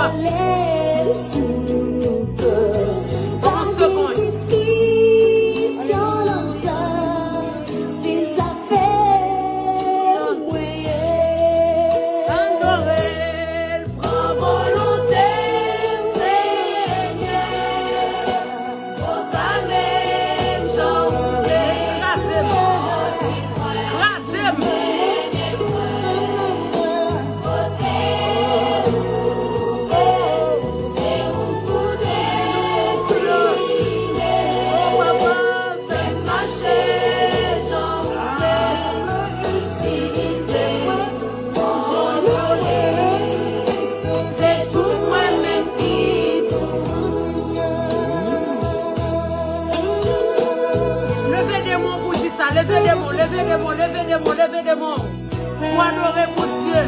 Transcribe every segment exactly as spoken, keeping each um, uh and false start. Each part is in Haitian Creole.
Yon segonn. Adore l, pran volonte w, Senyè. Kraze m. Kraze m. Se tout mwen menm ki pou. Leve de men w pou di sa, leve de men w, leve de men w, leve de men w, leve de men w. Pou adore Bondye.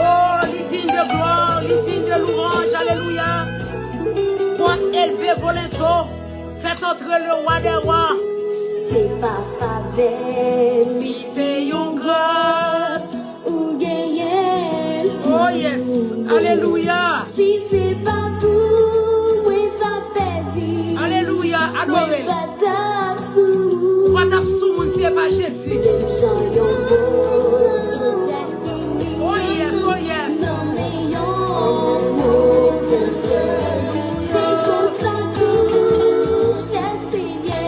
Oh, li diy de glwa, li diy de louwanj, alelouya. Pòt elve volonte w, fèt antre le wa dè wa. Se pa favè, men se yon gras ou genyen sou mwen. Oh yes, alelouya. Si se pa t ou, mwen t ap pèdi. Alelouya, adore l. Mwen pa t ap sou. Ou pa t ap sou moun si se pa Jezi. Menm jan yon moso tè fini. Oh yes, oh yes. Nan men yon pwofesè. Se konsa tou, chè Senyè.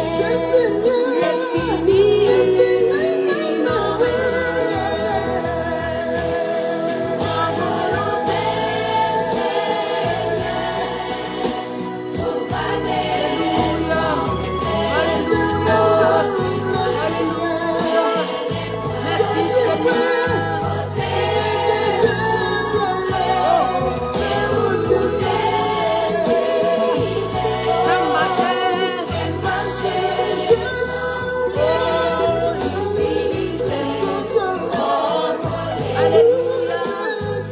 Alelouya.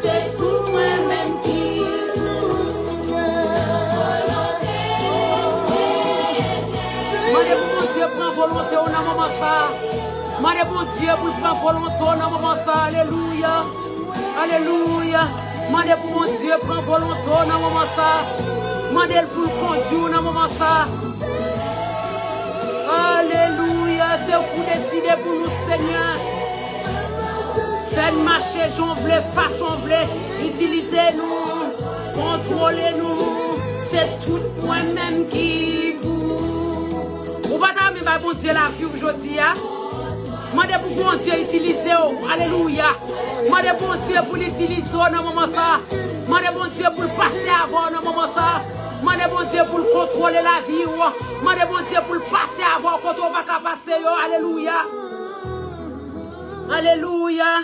Se pou mwen menm ki pou. Mande pou Bondye pran volonte w nan moman sa. Mande Bondye pou l pran volonte w nan moman sa. Alelouya. Alelouya. Mande pou Bondye pran volonte w nan moman sa. Mande l pou l kondui w nan moman sa. Alelouya. Se ou ki deside pou nou, Senyè. Fè n mache jan w vle, fason w vle. Itilize nou, kontwole nou. Se tout mwen menm ki pou. Ou pa ta renmen bay Bondye lavi w jodi a? Mande pou Bondye itilize w. Alelouya. Mande Bondye pou l itilize w nan moman sa. Mande Bondye pou l pase avè w nan moman sa. Mande Bondye pou l kontwole lavi w. Mande Bondye pou l pase avè w kote w pa ka pase yo. Alelouya. Alelouya.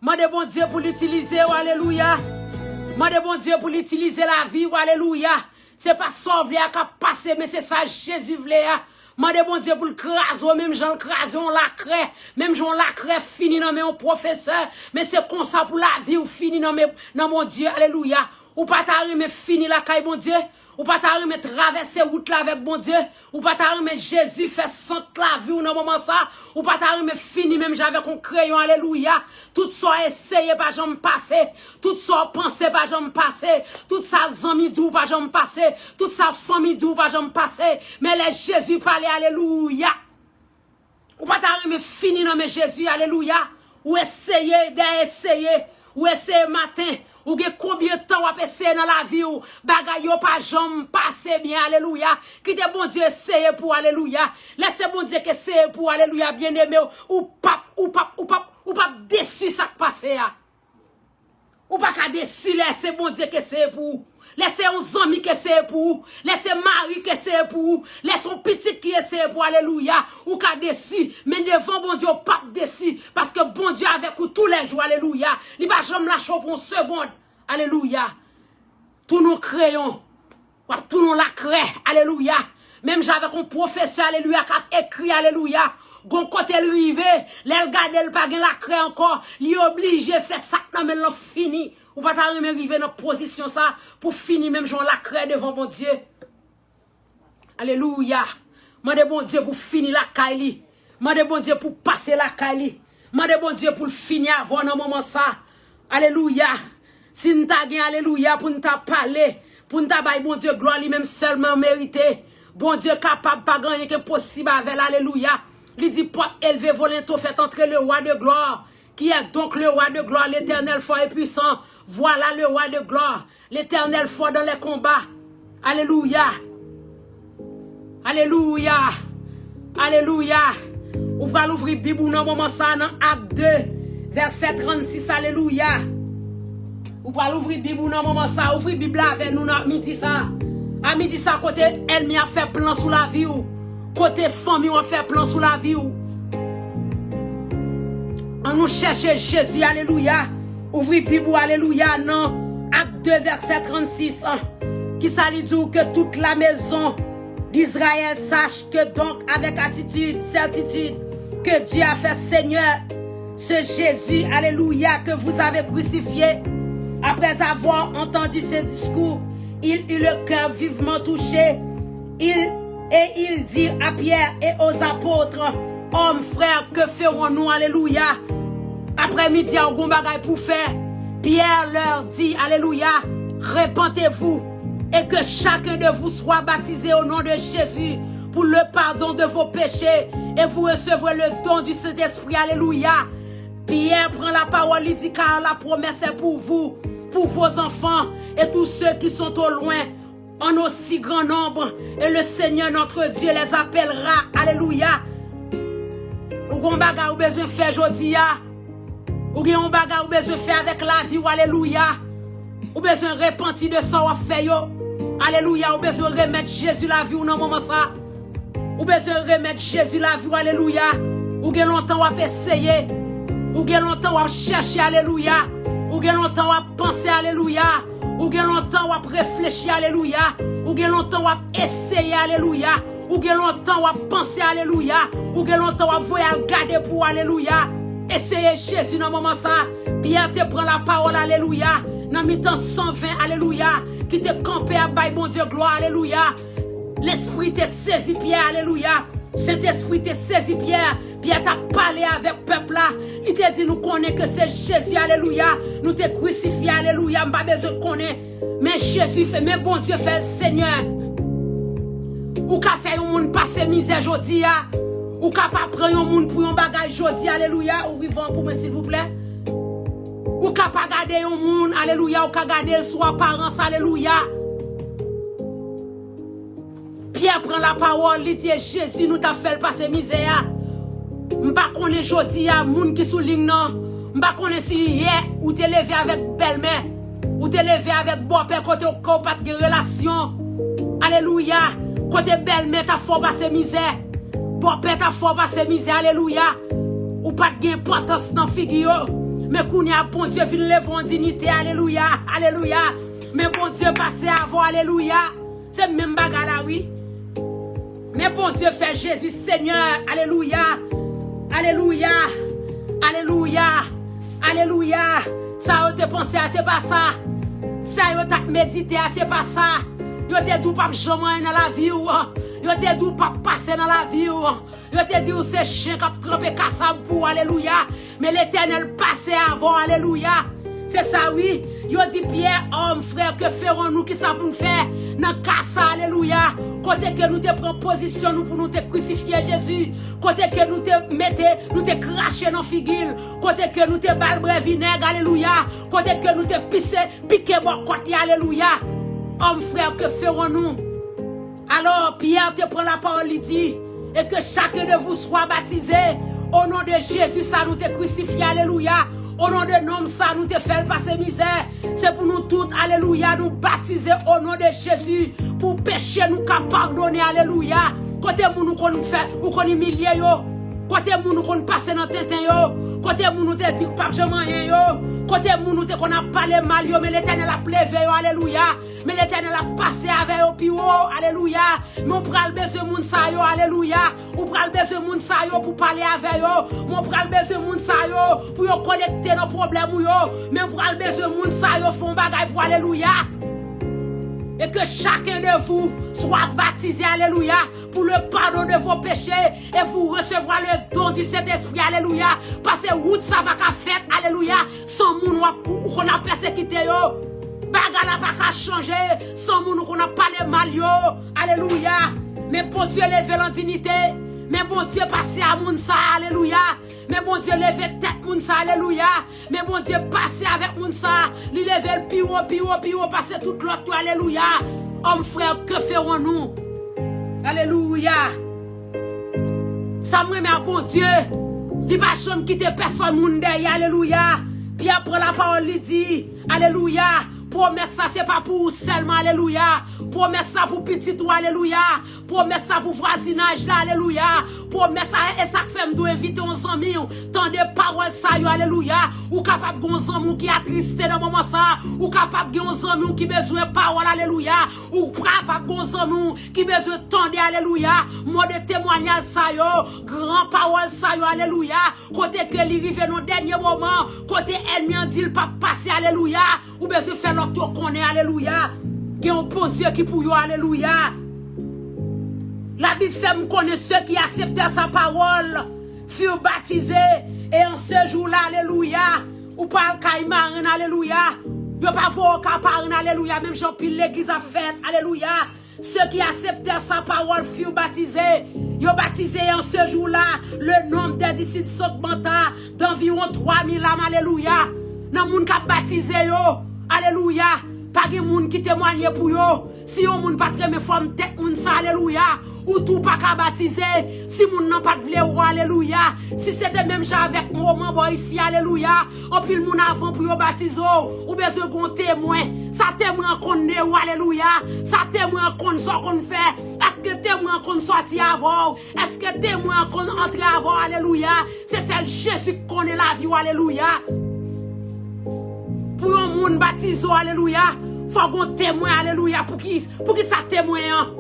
Mande Bondye pou l itilize w. Alelouya. Mande Bondye pou l itilize lavi w. Alelouya. Se pa sa w vle a k ap pase, men se sa Jezi vle a. Mande Bondye pou l kraze w menm jan l kraze yon lakrè, menm jan yon lakrè fini nan men yon pwofesè. Men se konsa pou lavi w fini nan men, nan Bondye. Alelouya. Ou pa ta renmen fini lakay Bondye? Ou pa ta renmen travèse wout la avèk Bondye? Ou pa ta renmen Jezi fè sant lavi w nan moman sa? Ou pa ta renmen fini menm jan avèk yon kreyon? Alelouya. Tout sa w eseye pa janm pase. Tout sa w panse pa janm pase. Tout sa zanmi di w pa janm pase. Tout sa fanmi di w pa janm pase. Men lè Jezi pale, alelouya. Ou pa ta renmen fini nan men Jezi, alelouya. Ou eseye, dèyè eseye. Ou eseye maten. Ou gen konbyen tan w ap eseye nan lavi w? Bagay yo pa janm pase byen, alelouya. Kite Bondye eseye pou w, alelouya. Lè se Bondye ki eseye pou w, alelouya, byeneme, ou p ap, ou p ap, ou p ap, ou p ap desi sa k pase a. Ou pa ka desi lè se Bondye ki eseye pou ou. Lè se yon zanmi ki eseye pou ou. Lè se mari ki eseye pou ou. Lè se yon pitit ki eseye pou ou. Alelouya. Ou ka desi. Men devan Bondye, ou p ap desi. Paske Bondye avèk ou toulèjou. Alelouya. Li pa janm lache w pou yon segonn. Alelouya. Tounen yon kreyon. W ap tounen yon lakrè, alelouya. Menm jan avèk yon pwofesè, alelouya, k ap ekri, alelouya. Gon kote l rive, lè l gade l pa gen lakrè ankò, li oblije fè sa k nan men l lan fini. Ou pa ta renmen rive nan pozisyon sa pou fini menm jan yon lakrè devan Bondye? Alelouya. Mande Bondye pou fini lakay li. Mande Bondye pou pase lakay li. Mande Bondye pou l fini avè w nan moman sa. Alelouya. Si n ta gen alelouya pou n ta pale, pou n ta bay Bondye glwa, li menm sèlman merite. Bondye kapab, pa gen anyen ki enposib avè l, alelouya. Li di, porte élevée, volontairement ouverte, entre, le roi de gloire, qui est donc le roi de gloire, l'Éternel fort et puissant. Voilà le roi de gloire, l'Éternel fort dans les combats. Alelouya. Alelouya. Alelouya. Ou pral ouvri Bib ou nan moman sa a nan Ak de, vèsè trannsis. Alelouya. Ou pral ouvri Bib ou nan moman sa a. Ouvri Bib la avè nou nan midi sa a. A midi sa a, kote ènmi ap fè plan sou lavi w. Kote fanmi w ap fè plan sou lavi w. An nou chèche Jezi, alelouya. Ouvri Bib ou, alelouya, nan Ak de, vèsè trannsis. Kisa li di w? Que toute la maison d'Israël sache que donc avec attitude, certitude, que Dieu a fait, Seigneur, ce Jésus, alléluia, que vous avez crucifié. Après avoir entendu ce discours, il eut le cœur vivement touché. Il, et il dit à Pierre et aux apôtres, hommes, frères, que ferons-nous? Alelouya. Aprè midi a, ou gon bagay pou fè. Pierre leur dit, alelouya, repentez-vous et que chacun de vous soit baptisé au nom de Jésus pour le pardon de vos péchés et vous recevrez le don du Saint-Esprit. Alelouya. Pierre pran lapawòl, li di, car la promesse est pour vous, pour vos enfants et tous ceux qui sont au loin, en aussi grand nombre, et le Seigneur notre Dieu les appellera. Alelouya. Ou gon bagay ou bezwen fè jodi a. Ou gen yon bagay ou bezwen fè avèk lavi w. Alelouya. Ou bezwen repanti de sa w ap fè yo. Alelouya. Ou bezwen remèt Jezi lavi w nan moman sa. Ou bezwen remèt Jezi lavi w. Alelouya. Ou gen lontan w ap eseye. Ou gen lontan w ap chèche. Alelouya. Ou gen lontan w ap panse. Alelouya. Ou gen lontan w ap reflechi. Alelouya. Ou gen lontan w ap eseye. Alelouya. Ou gen lontan w ap panse. Alelouya. Ou gen lontan w ap voye al gade pou w. Alelouya. Eseye Jezi nan moman sa. Pyè te pran lapawòl. Alelouya. Nan mitan san ven. Alelouya. Ki te kanpe ap bay Bondye glwa. Alelouya. Lespri te sezi Pyè. Alelouya. Sentespri te sezi Pyè. Pyè t ap pale avèk pèp la. Li te di, nou konnen ke se Jezi, alelouya, nou te krisifye, alelouya, m pa bezwen konnen. Men Jezi fè, men Bondye fè, Senyè. Ou ka fè yon moun pase mizè jodi a. Ou ka pa pran yon moun pou yon bagay jodi, alelouya. Ouvri van pou mwen, silvouplè. Ou ka pa gade yon moun, alelouya. Ou ka gade l sou aparans, alelouya. Pyè pran lapawòl, li di, e Jezi, nou t ap fè l pase mizè a. M pa konnen jodi a, moun ki sou liy nan, m pa konnen si yè ou te leve avèk bèlmè, ou te leve avèk bòpè kote w, ke w pa t gen relasyon. Alelouya. Kote bèlmè t ap fè w pase mizè, bòpè t ap fè w pase mizè, alelouya. Ou pa t gen enpòtans nan figi yo. Men kounye a, Bondye vin leve w an diyite, alelouya, alelouya. Men Bondye pase avè w, alelouya. Se menm bagay la, wi. Men Bondye fè Jezi Senyè. Alelouya. Alelouya. Alelouya. Alelouya. Sa yo te panse a, se pa sa. Sa yo t ap medite a, se pa sa. Yo te di w p ap janm anyen nan lavi w. Yo te di w p ap pase nan lavi w. Yo te di w se chen k ap tranpe kasab pou w, alelouya. Men Letènèl pase avè w, alelouya. Se sa, wi. Yo di Pyè, òm, frè, ke feron nou, kisa pou n fè nan ka sa, alelouya. Kote ke nou te pran pozisyon nou pou nou te krisifye Jezi. Kote ke nou te mete, nou te krache nan figi l. Kote ke nou te ba l brè vinèg, alelouya. Kote ke nou te pise, pike bò kòt li, alelouya. Òm, frè, ke feron nou? Alò, Pyè te pran lapawòl, li di, et que chacun de vous soit baptisé au nom de Jésus, sa nou te krisifye, alelouya. O non de nonm sa, nou te fè l pase mizè. Se pou nou tout, alelouya, nou batize o non de Jezi, pou peche nou ka padone, alelouya. Kote moun ou konn fè, ou konn imilye yo? Kote moun ou konn pase nan tenten yo? Kote moun ou te di ou p ap janm anyen yo? Kote moun ou te konn ap pale mal yo? Men Letènèl ap leve yo, alelouya. Men Letènèl ap pase avè yo pi wo, alelouya. Men ou pral bezwen moun sa yo, alelouya. Ou pral bezwen moun sa yo pou pale avè yo. Men ou pral bezwen moun sa yo pou yo konekte nan pwoblèm ou yo. Men ou pral bezwen moun sa yo fè yon bagay pou, alelouya. Et que chacun de vous soit baptisé, alléluia, pour le pardon de vos péchés, et vous recevrez le don du Saint-Esprit, alléluia. Paske wout sa pa ka fèt, alléluia, san moun w ap, ou konn ap pèsekite yo. Bagay la pa ka chanje san moun ou konn ap pale mal yo, alléluia. Men Bondye leve l an diyite, men Bondye pase a moun sa, alléluia. Men Bondye leve tèt moun sa, alléluia. Men Bondye pase avèk moun sa, li leve l pi wo, pi wo, pi wo pase tout lòt yo, alléluia. Homme frère, que ferons-nous? Alléluia. Sa m renmen a Bondye, li pa janm kite pèsòn moun dèyè, alléluia. Pyè pran lapawòl, li di, alléluia, pwomès sa se pa pou ou sèlman, alléluia. Pwomès sa pou pitit ou, alléluia. Pwomès sa pou vwazinaj la, alléluia. Pwomès sa, e sa k fè m dwe envite yon zanmi w, tande pawòl sa yo, alléluia. Ou kapab gen yon zanmi w ki atriste nan moman sa. Ou kapab gen yon zanmi w ki bezwen pawòl, alléluia. Ou kapab gen yon zanmi w ki bezwen tande, alléluia, mo de temwayaj sa yo, gran pawòl sa yo, alléluia. Kote ke li rive nan dènye moman, kote ènmi an di l p ap pase, alléluia. Ou bezwen fè lòt yo konnen, alléluia. Gen yon Bondye ki pou yo, alléluia. Labib fè m konnen, ceux qui acceptèrent sa parole furent baptisés, et en ce jour-là, alléluia, ou pa al kay marenn, alléluia. Yo pa voye w kay parenn, alléluia, menm jan anpil legliz ap fèt, alléluia. Ceux qui acceptèrent sa parole furent baptisés. Yo batize, et en ce jour-là, le nombre des disciples s'augmenta d'environ trois mille âmes. Alléluia. Nan moun k ap batize yo, alléluia, pa gen moun ki temwanye pou yo. Si yon moun pa t renmen fòm tèt moun sa, alléluia, ou tou pa ka batize. Si moun nan pa t vle w, alléluia. Si se te menm jan avèk moman bò isi, alléluia. Anpil moun avan pou yo batize w, ou bezwen gen yon temwen. Sa temwen an konn de ou, alléluia. Sa temwen an konn sa w konn fè. Èske temwen an konn sòti avè w? Èske temwen an konn antre avè w, alléluia? Se sèl Jezi k konnen lavi w, alléluia. Pou yon moun batize w, alléluia, fò gen yon temwen, alléluia. Pou ki, pou ki sa temwen an?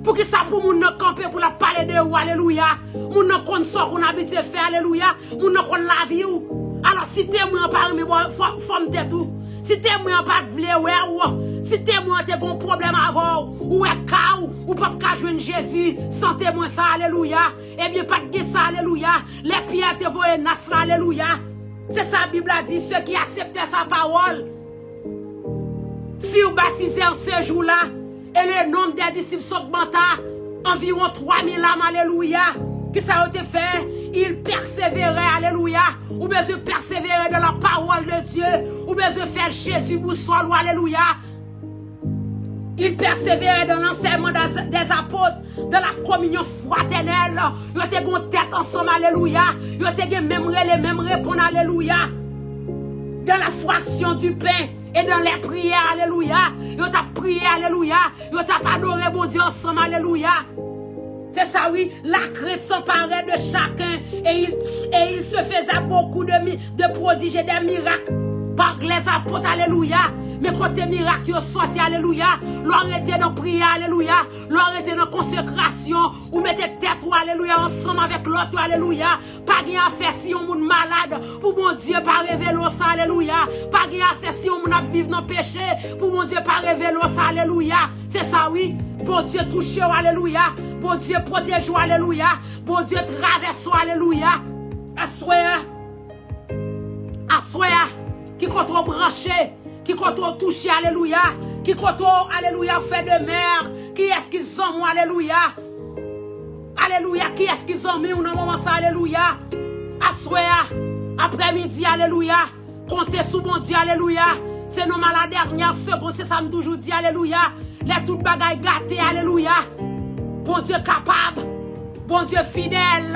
Pou ki sa pou moun nan kanpe pou l ap pale de ou, alléluia? Moun nan konn sa w konn abitye fè, alléluia. Moun nan konn lavi w. Alò, si temwen an pa renmen bò, fò, fòm tèt ou. Si temwen an pa t vle wè w. Si temwen an te gen yon pwoblèm avè w, ou wè ka w, ou p ap ka jwenn Jezi san temwen sa, alléluia. Ebyen, pa t gen sa, alléluia. Lè Pyè te voye nas la, alléluia. Se sa Bib la di, ceux qui acceptèrent sa parole furent baptisés en ce jour-là, et le nombre des disciples s'augmenta environ trois mille âmes, alléluia. Kisa yo te fè? Ils persévéraient, alléluia. Ou bezwen pèsevere dans la parole de Dieu. Ou bezwen fè Jezi bousòl ou, alléluia. Ils persévéraient dans l'enseignement des, des apôtres, dans la communion fraternelle. Yo te gen tèt ansanm, alléluia. Yo te gen menm rele, menm reponn, alléluia. Dans la fraction du pain et dans les prières, alléluia. Yo t ap priye, alléluia. Yo t ap adore Bondye ansanm, alléluia. Se sa, wi, la crainte s'emparait de chacun, et il, et il se faisait beaucoup de, mi- de prodiges et des miracles par les apôtres, alléluia. Men kote mirak yo sòti, alléluia? Lè w rete nan priyè, alléluia. Lè w rete nan konsekrasyon, ou mete tèt ou, alléluia, ansanm avèk lòt yo, alléluia. Pa gen afè si yon moun malad, pou Bondye pa revele w sa, alléluia. Pa gen afè si yon moun ap viv nan peche, pou Bondye pa revele w sa, alléluia. Se sa, wi. Bondye touche w, alléluia. Bondye pwoteje w, alléluia. Bondye travèse w, alléluia. Aswè a, aswè a, ki kote w branche, ki kote w touche, alléluia. Ki kote w, alléluia, fè demè. Kiyès ki zanmi w, alléluia? Alléluia. Kiyès ki zanmi w nan moman sa, alléluia? Aswè a, aprèmidi, alléluia. Konte sou Bondye, alléluia. Se nonm a la dènyè segonn, se sa m toujou di, alléluia. Lè tout bagay gate, alléluia. Bondye kapab, Bondye fidèl.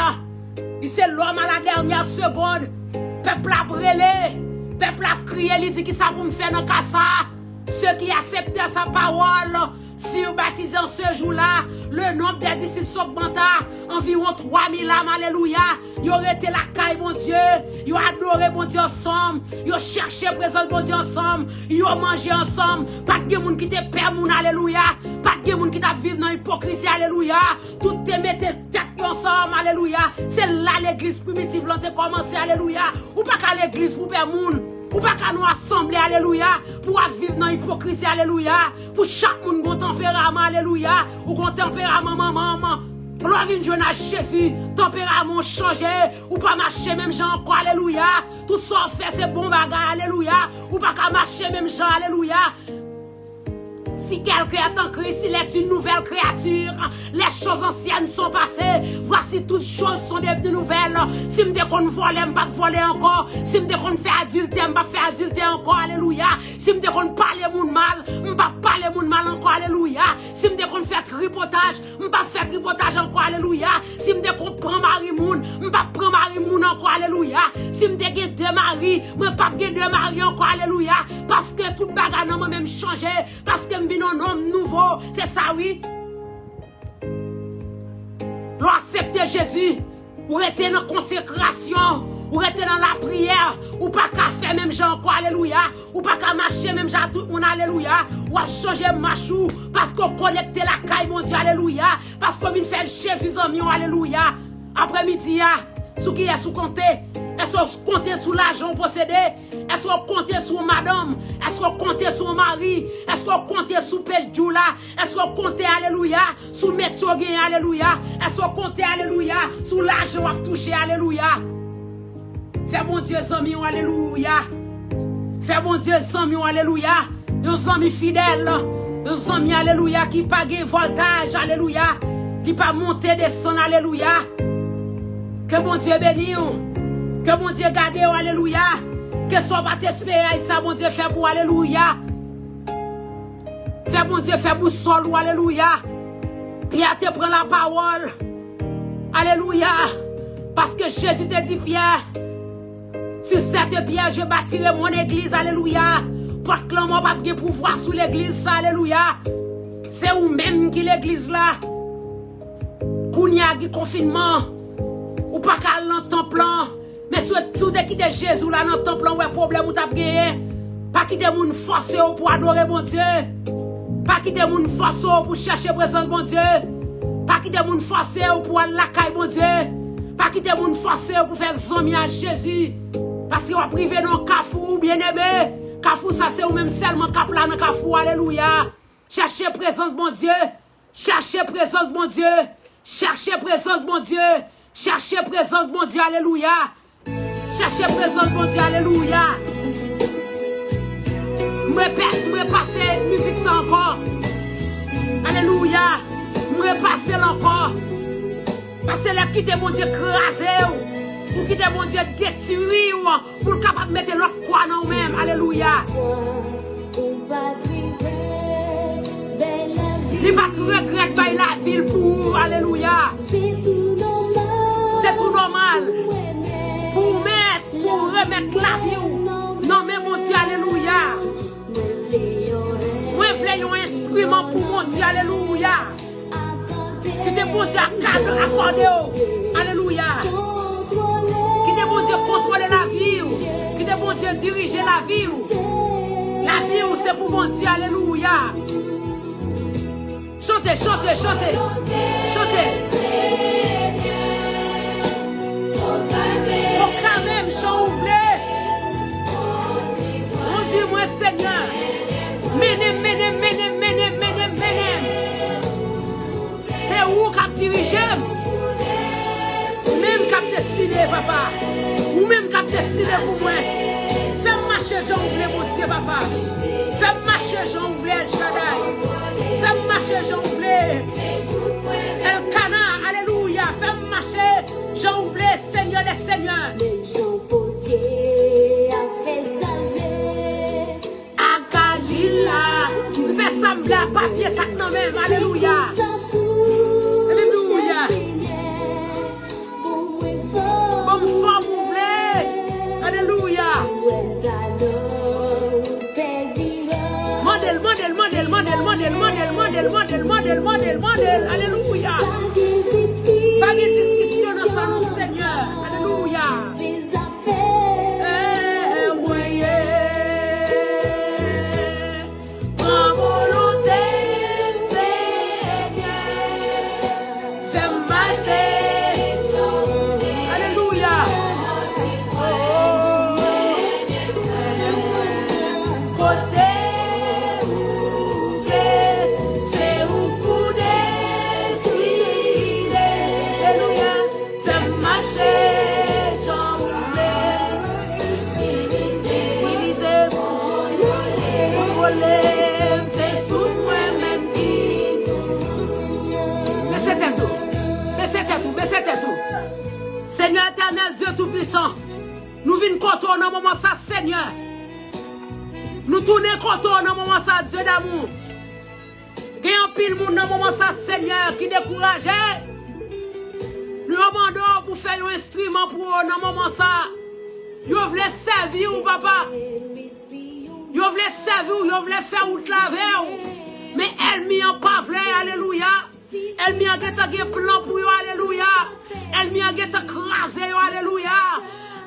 Li se lòm a la dènyè segonn. Pèp la ap rele, pèp la ap kriye, li di, kisa pou m fè nan ka sa? Ceux qui acceptèrent sa parole furent baptisés en ce jour-là. Le nombre des disciples s'augmenta environ trois mille âmes. Alléluia. Yo rete lakay Bondye. Yo adore Bondye ansanm. Yo chèche prezans Bondye ansanm. Yo manje ansanm. Pa t gen moun ki te pè moun. Alléluia. Pa t gen moun ki t ap viv nan ipokrizi. Alléluia. Tout te mete tèt yo ansanm. Alléluia. Se la legliz primitiv lan te kòmanse. Alléluia. Ou pa ka legliz pou pè moun. Ou pa ka nan asanble, alelouya, pou w ap viv nan ipokrizi, alelouya, pou chak moun gon tanperaman, alelouya, ou gon tanperaman manman, lè w vin jwenn ak Jezi, tanperaman w chanje, ou pa mache menm jan ankò, alelouya, tout sa w ap fè se bon bagay, alelouya, ou pa ka mache menm jan, alelouya. Si quelqu'un est en Christ, il est une nouvelle créature. Les choses anciennes sont passées. Voici, toutes choses sont devenues nouvelles. Si m te konn vòlè, m p ap vòlè ankò. Si m te konn fè adiltè, m p ap fè adiltè ankò. Alelouya. Si m te konn pale moun mal, m p ap pale moun mal ankò. Alelouya. Si m te konn fè tripotaj, m p ap fè tripotaj ankò. Alelouya. Si m te konn pran mari moun, m p ap pran mari moun ankò. Alelouya. Si m te gen de mari, mwen p ap gen de mari ankò. Alelouya. Paske tout bagay nan mwen menm chanje. Paske m vin yon nonm nouvo. Se sa, wi. Lè w aksepte Jezi, ou rete nan konsekrasyon, ou rete nan lapriyè, ou pa ka fè menm jan ankò, alelouya. Ou pa ka mache menm jan ak tout moun, alelouya. W ap chanje mach ou, paske w konekte lakay Bondye, alelouya. Paske w vin fè Jezi zanmi w, alelouya. Aprèmidi a, sou kiyès ou konte? Èske w konte sou lajan w posede? Èske w konte sou yon madanm? Èske w konte sou yon mari? Èske w konte sou pèdi w la? Èske w konte, alelouya, sou metye w genyen, alelouya? Èske w konte, alelouya, sou lajan w ap touche, alelouya? Fè Bondye zanmi w, alelouya. Fè Bondye zanmi w, alelouya. Yon zanmi fidèl. Yon zanmi, alelouya, ki pa gen vòltaj, alelouya. Li pa monte desann, alelouya. Ke Bondye beni w. Ke Bondye gade w, alelouya. Ke sa w pa t espere, ay sa Bondye fè pou w, alelouya. Fè Bondye fè bousòl ou, alelouya. Pyè te pran lapawòl. Alelouya. Paske Jezi te di Pyè, sur cette pierre, je bâtirai mon église. Alelouya. Pòt lanmò p ap gen pouvwa sou legliz sa. Alelouya. Se ou menm ki legliz la. Kounye a gen konfinman. Ou pa ka al nan tanp lan. Men si w, si w te kite Jezi w la nan tanp lan, w wè pwoblèm ou t ap genyen. Pa kite moun fòse w pou adore Bondye. Pa kite moun fòse w pou chèche prezans Bondye. Pa kite moun fòse w pou al lakay Bondye. Pa kite moun fòse w pou fè zanmi ak Jezi. Paske w ap rive nan yon kafou, byeneme. Kafou sa se ou menm sèlman k ap la nan kafou, alelouya. Chèche prezans Bondye. Chache prezans Bondye. Chache prezans Bondye. Chache prezans Bondye. Alelouya. Chache prezans Bondye. Alelouya. M repè-, m repase mizik sa ankò. Alelouya. M repase l ankò. Paske lè w kite Bondye kraze w, ou kite Bondye detwi w, pou l kapab mete lòt kwa nan ou menm. Alelouya. Li pa t regrèt bay lavi l pou ou. Alelouya. Se tou nòmal pou w mèt, pou w remèt lavi w nan men Bondye. Alelouya. Mwen vle yon enstriman pou Bondye. Alelouya. Kite Bondye ak-, akòde w. Alelouya. Kite Bondye kontwole lavi w. Kite Bondye dirije lavi w. Lavi w se pou Bondye. Alelouya. Chante, chante, chante. Chante. Pwoklame m jan ou vle. Kondui mwen, Senyè. Mennen m, mennen m, mennen m, mennen m, mennen m, mennen m. Se ou k ap dirije m. Ou menm k ap deside, papa. Ou menm k ap deside pou mwen. Fè m mache jan ou vle, Bondye, papa. Fè m mache jan ou vle, El Shaddai. Fè m mache jan ou vle. Elkana, alelouya. Fè m mache jan ou vle, Senyè dè Senyè. Men jan Bondye ap fè salve. Ak ajil la. M fè sa m vle ak papye sa k nan men m. Alelouya. Alelouya. Ban m fòm ou vle. Alelouya. Mande l, mande l, mande l. Alelouya. Pa gen diskisyon nan sa non, Senyè. Alelouya. Eh, mwen ye. Pran volonte m, Senyè. Fè m mache. Alelouya. Oh, oh, oh. Kote ou vle, se ou k pou deside. Alelouya. Fè m mache jan ou vle. Itilize m, kontwole m, se tout mwen menm ki. Bese tèt ou, bese tèt ou, bese tèt ou. Senyè Etènèl, Dye Toupisan, nou vin kote w nan moman sa, Senyè. Nou tounen kote w nan moman sa, Dye damou. Gen anpil moun nan moman sa, Senyè, ki dekouraje. Yo mande w pou fè yon enstriman pou yo nan moman sa. Yo vle sèvi w, papa. Yo vle sèvi w, yo vle fè wout la avè w. Men ènmi an pa vle, alelouya. Ènmi an gentan gen plan pou yo, alelouya. Ènmi an gentan kraze yo, alelouya.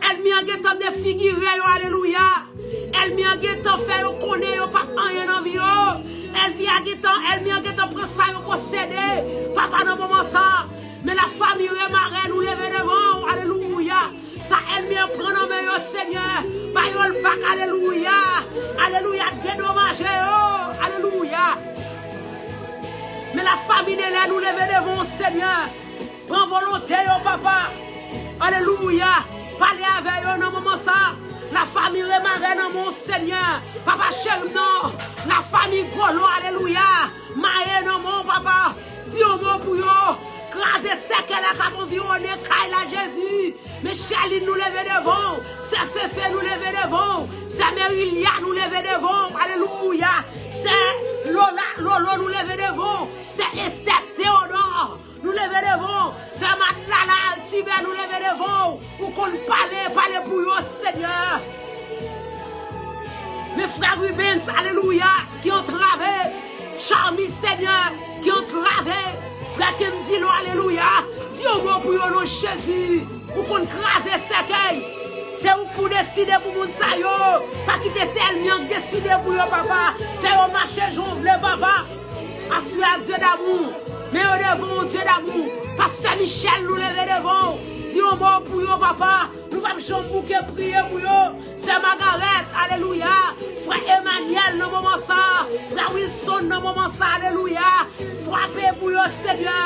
Ènmi an gentan defigire yo, alelouya. Ènmi an gentan fè yo konnen yo p ap anyen nan vi yo. Ènmi an gentan, ènmi an gentan pran sa yo posede. Papa, nan moman sa, men la fami Remare, nou leve devan w, alelouya. Sa ènmi an pran nan men yo, Senyè, ba yo l bak, alelouya. Alelouya, dedomaje yo, alelouya. Men la fami Delè, nou leve devan w, Senyè. Pran volonte yo, papa. Alelouya. Pale avè yo nan moman sa. La fami Remare nan men w, Senyè. Papa cheri m nan. La fami Golo, alelouya. Maye nan men w, papa. Di yon mo pou yo. Kraze sèkèy la k ap anviwonnen kay la, Jezi. Men Chèlin, nou leve devan w. Sè Fefe, nou leve devan w. Sè Merilya, nou leve devan w. Alelouya. Sè Lola, Lolo, nou leve devan w. Sè Estè, Teodò, nou leve devan w. Sè Matlala, Altibè, nou leve devan w. Ou konn pale, pale pou yo, Senyè. Men frè Rubens, alelouya, ki antrave. Charmy, Senyè, ki antrave. Frè Kendy lo, alelouya. Di yon mo pou yo, non Jezi. Ou konn kraze sèkèy. Se ou k pou deside pou moun sa yo. Pa kite se ènmi an k deside pou yo, papa. Fè yo mache jan w vle, papa. Aswè a, Dye damou, men yo devan w, Dye damou. Pastè Michel, nou leve devan w. Di yon mo pou yo, papa. Nou p ap janm bouke priye pou yo. Sè Magarèt, alelouya. Frè Emanyèl nan moman sa. Frè Wilson nan moman sa, alelouya. Frape pou yo, Senyè.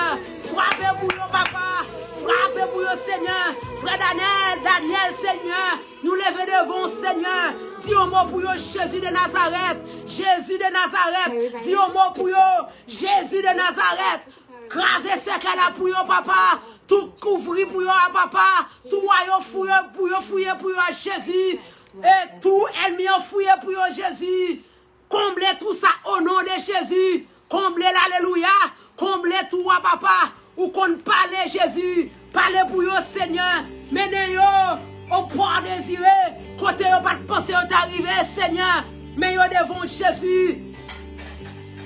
Frape pou yo, papa. Frape pou yo, Senyè. Frè Danèl, Daniel, Senyè. Nou leve devan w, Senyè. Di yon mo pou yo, Jezi de Nazarèt. Jezi de Nazarèt. Di yon mo pou yo, Jezi de Nazarèt. Kraze sèkèy la pou yo, papa. Tou kouvri pou yo a, papa. Tou a yo fouye pou yo, fouye pou yo a, Jezi. E tou ènmi an fouye pou yo, Jezi. Konble tou sa, o non de Jezi. Konble l, alelouya. Konble tou a, papa. Ou konn pale, Jezi. Pale pou yo, Senyè. Mennen yo o pò dezire. Kote yo pa t panse yo ta rive, Senyè. Men yo devan w, Jezi.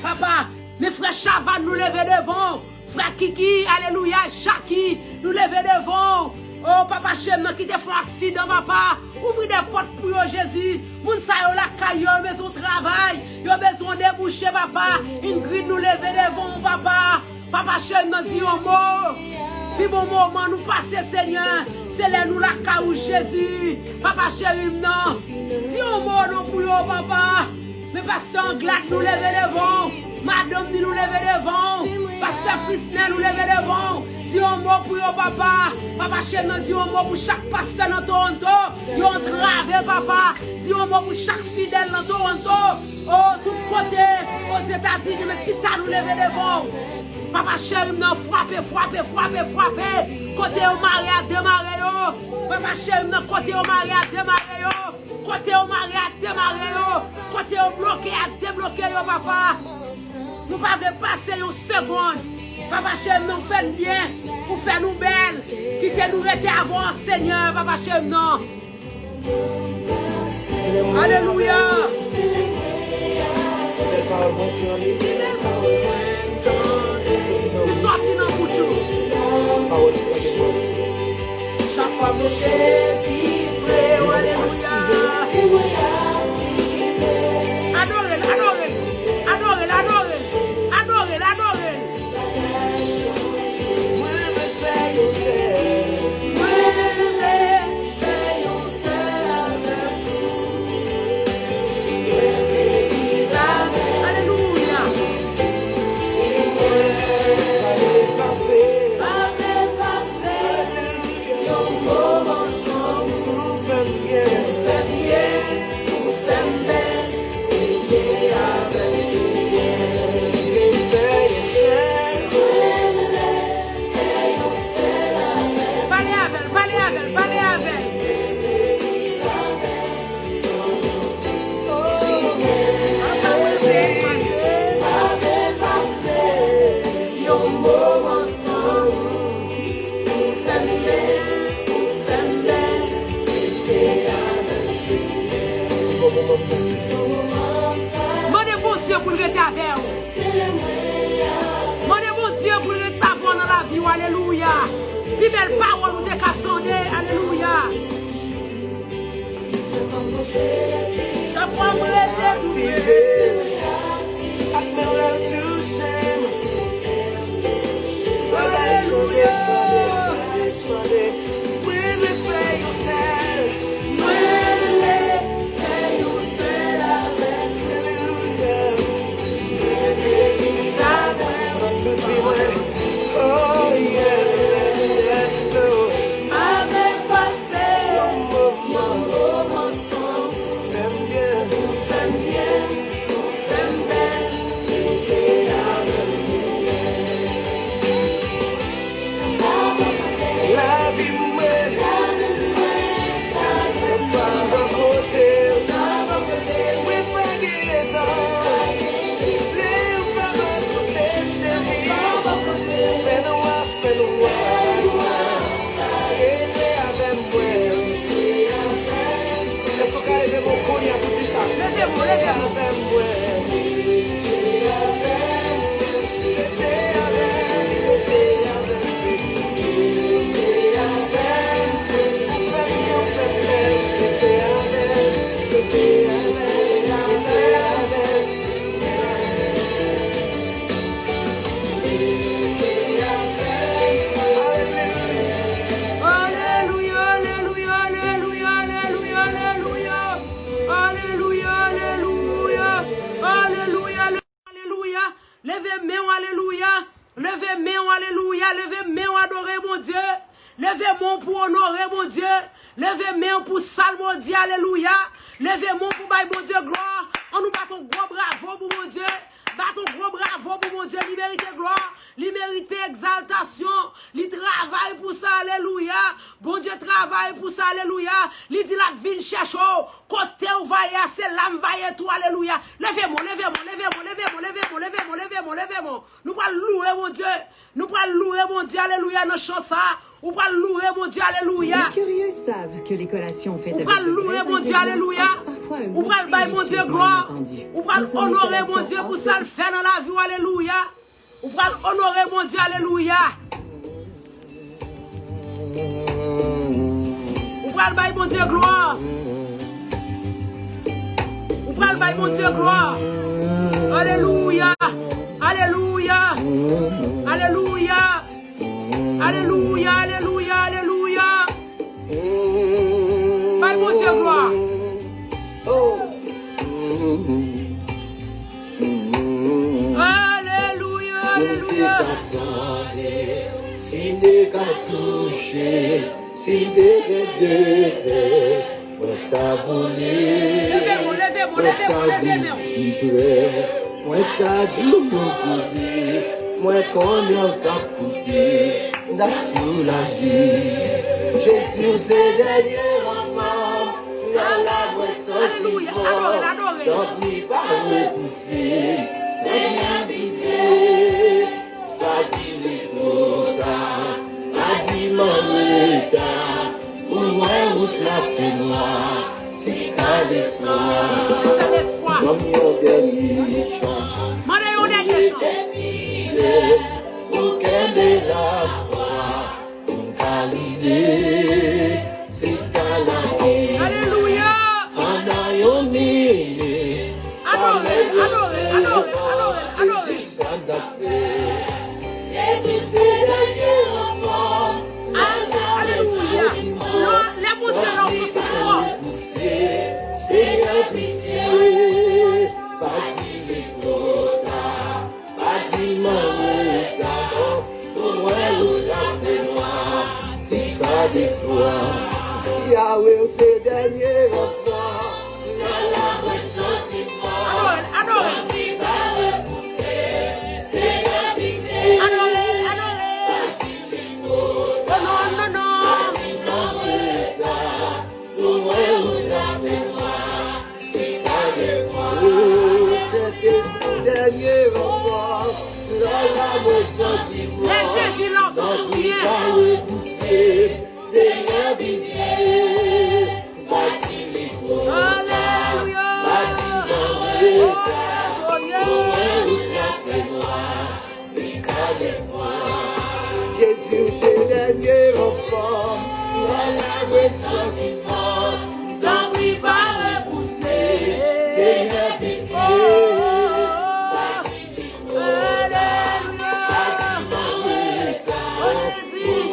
Papa, men frè Chavannes, nou leve devan w. Frè Kiki, alelouya, Jaki, nou leve devan w. O, papa cheri m nan ki te fè yon aksidan, papa. Ouvri de pòt pou yo, Jezi. Moun sa yo lakay yo, yo bezwen travay. Yo bezwen debouche, papa. Ingrid, nou leve devan w, papa. Papa cheri m nan, di yon mo. Pi bon moman nou pase, Senyè, se lè nou lakay ou, Jezi. Papa cheri m nan, di yon mo non pou yo, papa. Men pastè Anglad, nou leve devan w. Madanm ni, nou leve devan w. Pastè Frisnè, nou leve devan w. Di yon mo pou yo, papa. Papa cheri m nan, di yon mo pou chak pastè nan Toronto. Yo antrave, papa. Di yon mo pou chak fidèl nan Toronto. O, tout kote, Ozetazini, men Tita, nou leve devan w. Papa cheri m nan, frape, frape, frape, frape. Kote yo mare a, demare yo. Papa cheri m nan, kote yo mare a, demare yo. Kote yo mare a, demare yo. Kote yo bloke a, debloke yo, papa. Nou pa vle pase yon segonn. Papa cheri m nan, ou fè n byen, ou fè nou bèl. Kite nou rete avè w, Senyè, papa cheri m nan. Alelouya. Li sòti nan bouch ou. Chak fwa m alelouya. Adore l, adore l, adore l, adore l, adore l, adore l. Mwen renmen fè yon sèl. Mwen renmen fè yon sèl avèk ou. Mwen Mande Bondye pou l rete avè w. Mande Bondye pou l rete avè w nan lavi w. Alelouya. Pi bèl pawòl ou te ka tande. Alelouya. Chak fwa m rete touche. Ak men w la touche m. Bagay chanje, chanje, chanje, chanje. Mwen vle fè yon sèl. Mwen vle fè yon sèl avèk ou. Alelouya. Mwen vle viv avèk ou. Ak tout vi mwen. Oh, yes, yes, Lord. M ap pase yon moman ansanm. Fè m byen. Fè m byen. Fè m byen. Lavi mwen, lavi mwen pa bò kote w. Mwen pa gen rezon. Kite w pa bò kote m, cheri. Fè nwa, fè nwa. Rete avè mwen. Èske w ka leve men w kounye a pou di sa? Leve men w, leve men w. Rete avè mwen. Alelouya, alelouya, alelouya, alelouya, alelouya. Alelouya, alelouya, alelouya, alelouya. Alelouya. Leve men w, alelouya. Leve men w, alelouya. Leve men w, adore Bondye. Leve men w pou onore Bondye. Leve men w pou salmodi, alelouya. Leve men w pou bay Bondye glwa. Ann nou bat yon gwo bravo pou Bondye. Bat yon gwo bravo pou Bondye. Li merite glwa. Li merite egzaltasyon. Li travay pou sa, alelouya. Bondye travay pou sa, alelouya. Li di l ap vin chèche w. Kote w va ye a, se la m va ye tou, alelouya. Leve men w, leve men w, leve men w, leve men w, leve men w, leve men w, leve men w, leve men w. Nou pral louwe Bondye. Nou pral louwe Bondye, alelouya, nan chan sa a. Ou pral louwe Bondye, alelouya. Les curieux savent que les collations faites avec de vrais ingrédients portent parfois un goût très inattendu. Ou pral louwe Bondye, glwa. Ou pral onore Bondye pou sa l fè nan lavi w, alelouya. Ou pral onore Bondye, alelouya. Ou pral bay Bondye glwa. Ou pral bay Bondye glwa. Alelouya. Alelouya. Alelouya. Alelouya, alelouya, alelouya. Bay Bondye glwa. Alelouya, alelouya. Si m te ka tande, si m te ka touche, si m te gen de zèl, mwen ta vole, mwen ta vin pi pre, mwen ta di moun koze, mwen konnen w t ap koute, m t ap soulaje. Jezi, ou se dènye ranfò m, lè la mwen santi fò, tanpri pa repouse, Senyè pitye. Pa di li twò ta, pa di m an reta. Pou mwen wout la fè nwa, ti kal espwa. Ban m yon dènye chans. Mande yon dènye chans. Li defile, ou kenbe lafwa, pou m ka rive, se ta lage. Alelouya. Pandan yon minit, adore, adore, adore, adore, adore. Jezi se dènye ranfò m. Alelouya. Lè, lè Bondye la, w santi fò. Senyè, pitye, pa di li twò ta, pa di m an reta. Pou mwen, wout la fè nwa, ti kal espwa. Yawe, ou se dènye ranfò. Adore, adore. Adore, adore. Oh, non, non, non. Lè Jezi la, w santi w byen. Senyè, pitye, pa di li twò ta, alelouya, pa Tanpri pa repouse, Senyè, pitye. Alelouya. Onezim.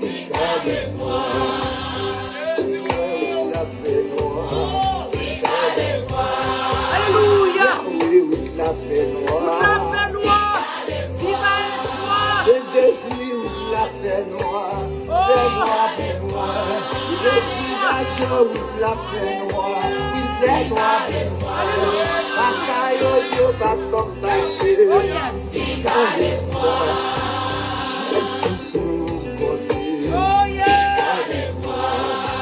Ti gad espwa. Jezi, wi. Ti gad espwa. Ti gad espwa. Alelouya. Yahweh, wout la fè nwa. Wout la fè nwa. Viva espwa. Jezi, wout la fè nwa. Fè nwa, fè nwa. Jezi, Bondye, wout la fè nwa. Li fè nwa, fè nwa. Alelouya. Bagay yo, yo pa t konn pase. Oh, yes. Ti gad espwa. Jezi, sou kote. Oh, yes. Ti gad espwa.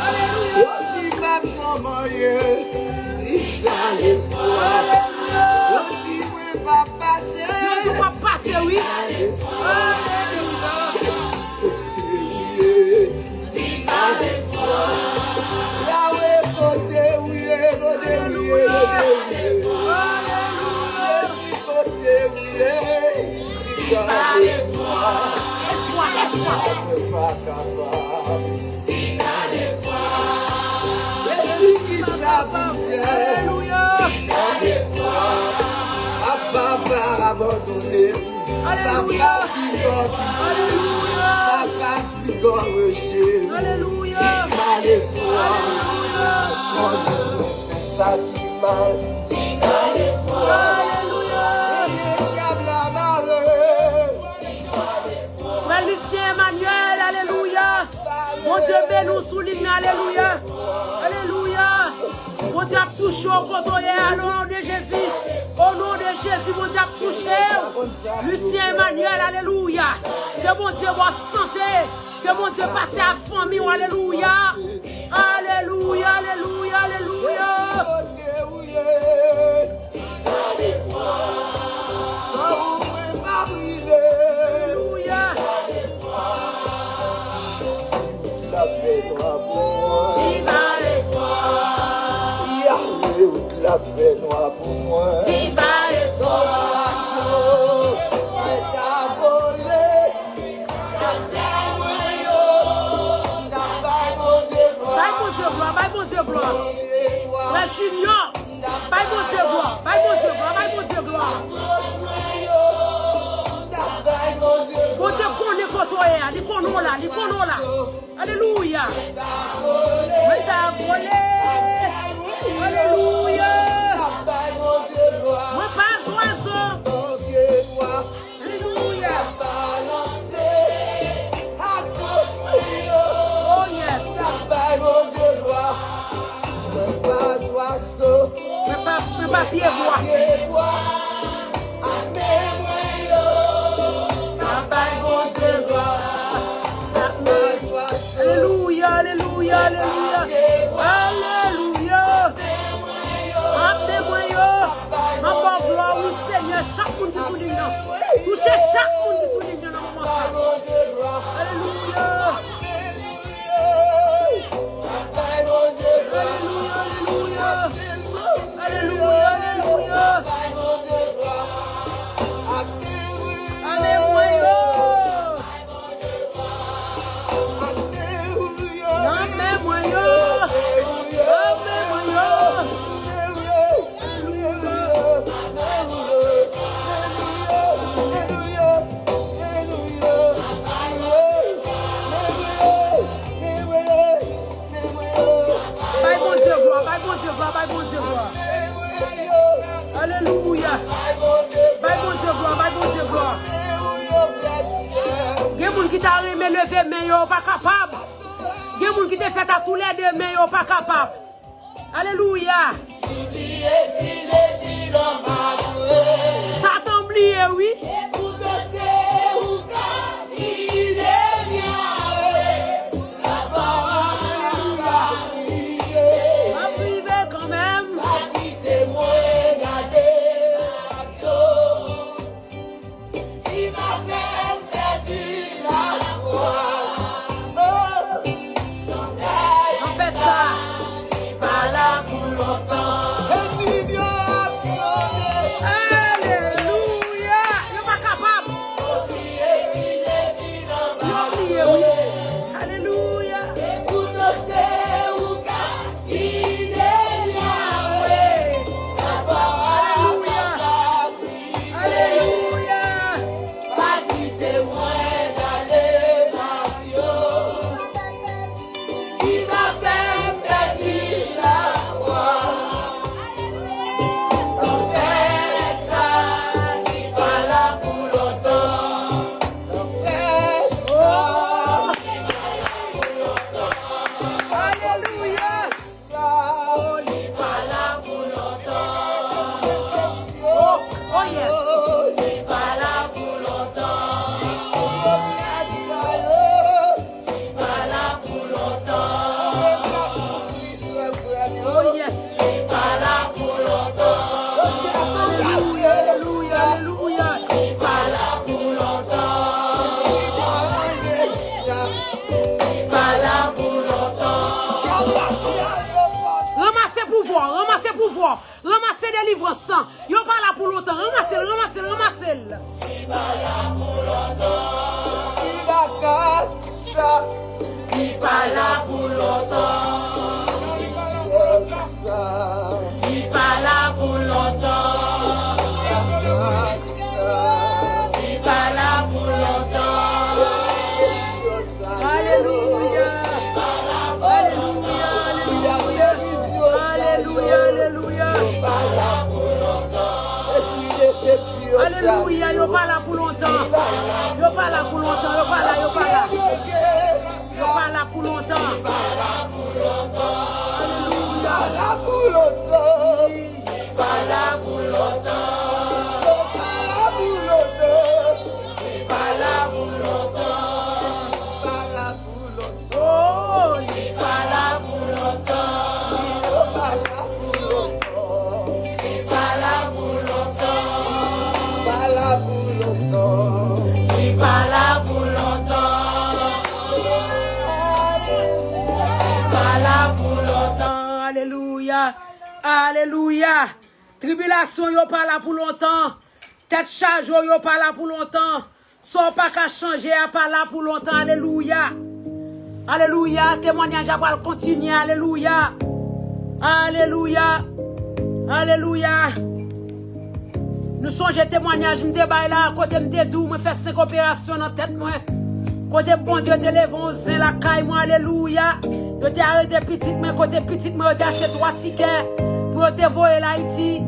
Alelouya. Yo di m ap janm anyen. Ti gad espwa. Alelouya. Yo di mwen p ap pase. Yo di w p ap pase, wi. Alelouya. Jezi, kote ou ye? Ti gad espwa. Yahweh, kote ou ye? Kote ou ye? Kote ou ye? Alelouya. Jezi, kote ou ye? Ti gad espwa. Espwa, espwa. Mwen pa kapab. Ti gad espwa. Jezi, kisa pou m fè? Alelouya. Ti gad espwa. Papa pa abandone m. Alelouya. Papa, alelouya. Papa, Alelouya. Alelouya. Ti gad espwa. Alelouya. Bondye, fè sa ki mal. Ti gad espwa. Alelouya. Veye dyab la mare. Frè Lucien Emmanuel, alelouya. Bondye beni w sou liy nan, alelouya. Alelouya. Bondye ap touche w kote w ye a, o non de Jezi. O non de Jezi, Bondye ap touche w. Lucien Emmanuel, alelouya. Ke Bondye ba w sante. Ke Bondye pase ak fanmi w, alelouya. Alelouya, alelouya, alelouya. Sa ou mwen pa prive. Alelouya. Jezi, wout la fè nwa pou mwen. Viva lespwa. Yahweh, wout la fè nwa pou mwen. Viva lespwa. Sitiyasyon mwen ta vole. Kazèy mwen yo, m ta bay Bondye glwa. Bay Bondye glwa, bay Bondye glwa. Frè Junior, bay Bondye glwa, bay Bondye glwa, bay Bondye glwa. Bondye konnen kote w ye a, li konnen w la, li konnen w la. Alelouya. Mwen ta vole. Alelouya. Mwen pa zwazo. Alelouya. Oh, yes. Mwen pa, mwen pa pyebwa. Alelouya, alelouya, alelouya. Alelouya. Ap men mwen yo. M ap ba w glwa, wi, Senyè. Chak moun ki sou liy nan. Touche chak moun ki sou liy nan nan moman sa. Alelouya. Alelouya, alelouya. Alelouya, alelouya. Ame mwen yo. Nan men mwen yo. Nan men mwen yo. Bay Bondye glwa, bay Bondye glwa, bay Bondye glwa. Alelouya. Bay Bondye glwa, bay Bondye glwa. Gen moun ki ta renmen leve men yo, yo pa kapab. Gen moun ki te fèt a toulède men yo pa kapab. Alelouya. Satan bliye, wi. M ap rive kanmenm. Li pa fè m pèdi lafwa. Oh! Tanpèt sa, li pa la pou lontan. Ènmi m yo, Ranmase delivrans lan. Yo pa la pou lontan. Ranmase l, ranmase l, ranmase l. Li pa ka sa. Li pa la pou lontan. Li pa la pou lontan. Li pa la pou lontan. Alelouya. Alelouya, alelouya. Alelouya, alelouya. Alelouya, yo pa la pou lontan. Yo pa la pou lontan, yo pa la, yo pa la. Yo pa la pou lontan. Alelouya. Li pa la pou lontan. Li pa la pou lontan. Li pa la pou lontan. Li pa la pou lontan. Li pa la pou lontan. Oh, li pa la pou lontan. Li pa la pou lontan. Li pa la pou lontan. Li pa la pou lontan. Li pa la pou lontan. Li pa la pou lontan. Alelouya. Alelouya. Tribilasyon yo pa la pou lontan. Tèt chaje yo pa la pou lontan. Sa w pa ka chanje a pa la pou lontan. Alelouya. Alelouya. Temwanyaj la pral kontinye. Alelouya. Alelouya. Alelouya. Nou sonje temwanyaj m te bay la, kote m te di w mwen fè senk operasyon nan tèt mwen. Kote Bondye te leve yon zen lakay mwen, alelouya. Yo te arete pitit mwen, kote pitit mwen yo te achte twa tikè pou yo te voye l Ayiti.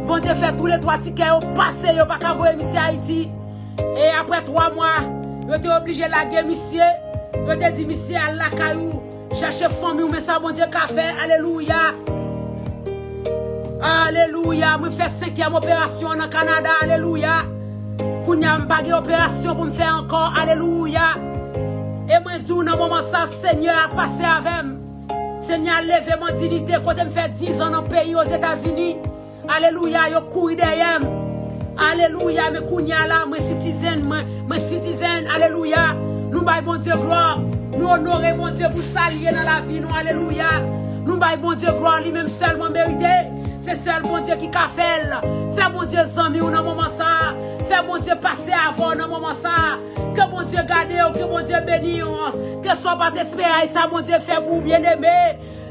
Bondye fè toulètwa tikè yo pase, yo pa ka voye misye Ayiti. E apre twa mwa, yo te oblije lage misye. Yo te di misye al lakay ou, chèche fanmi w, men sa Bondye ka fè, alelouya. Alelouya, mwen fè senkyèm operasyon nan Kanada, alelouya. Kounye a m pa gen operasyon pou m fè ankò, alelouya. E mwen di w nan moman sa, Senyè a pase avè m. Senyè a leve m an diyite kote m fè diz an nan peyi Ozetazini. Alelouya, yo kouri dèyè m. Alelouya, men kounye a la, mwen citizen, mwen, mwen citizen. Alelouya. Nou bay Bondye glwa. Nou onore Bondye pou sa l ye nan lavi nou. Alelouya. Nou bay Bondye glwa, li menm sèlman merite. Se sèl Bondye ki ka fè l. Fè Bondye zanmi w nan moman sa a. Fè Bondye pase avè w nan moman sa a. Ke Bondye gade w, ke Bondye beni w. Ke sa w pa t espere a, e sa Bondye fè pou w, byeneme.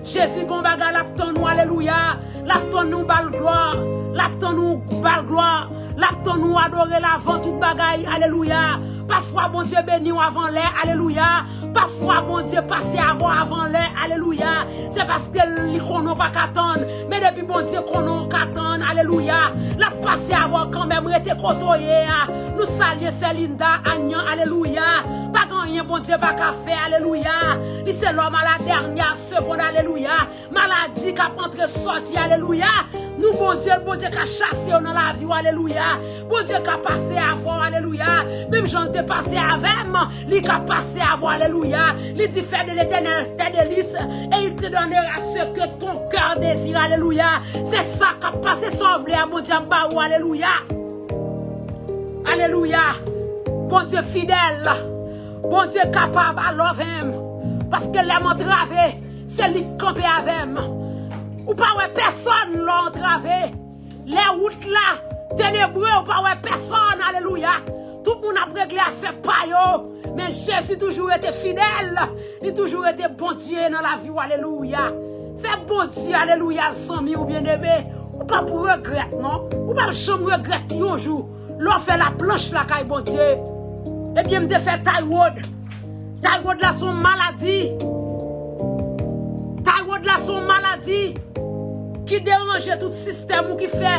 Jezi gon bagay l ap tann ou, alelouya. L ap tann ou ba l glwa. L ap tann ou ba l glwa. L ap tann ou adore l avan tout bagay, alelouya. Pafwa Bondye beni w avan lè, alelouya. Pafwa Bondye pase avè w avan lè, alelouya. Se paske li konnen w pa ka tann. Men depi Bondye konnen w ka tann, alelouya, l ap pase avè w kanmenm, rete kote w ye a. Nou salye sè Linda Anyan, alelouya. Pa gen anyen Bondye pa ka fè, alelouya. Li se lòm a la dènyè segonn, alelouya. Maladi k ap antre sòti, alelouya. Nou Bondye, Bondye ka chase yo nan lavi w, alelouya. Bondye ka pase avè w, alelouya. Menm jan l te pase avè m, li ka pase avè w, alelouya. Li di, fais de l'Éternel tes délices, et il te donnera ce que ton cœur désire, alelouya. Se sa k ap pase, sa w vle a, Bondye ap ba ou, alelouya. Alelouya. Bondye fidèl. Bondye kapab, I love him. Paske lè m antrave, se li k kanpe avè m. Ou pa wè pèsonn lè w antrave. Lè wout la tenebre, ou pa wè pèsonn, alelouya. Tout moun ap regle afè pa yo. Men Jezi toujou rete fidèl. Li toujou rete Bondye nan lavi w, alelouya. Fè Bondye, alelouya, zanmi w byeneme. Ou p ap regrèt, non. Ou p ap janm regrèt yon jou. Lè w fè laplanch lakay Bondye. Ebyen, m te fè taywood. Taywood la se yon maladi. Taywood la se yon maladi ki deranje tout sistèm ou, ki fè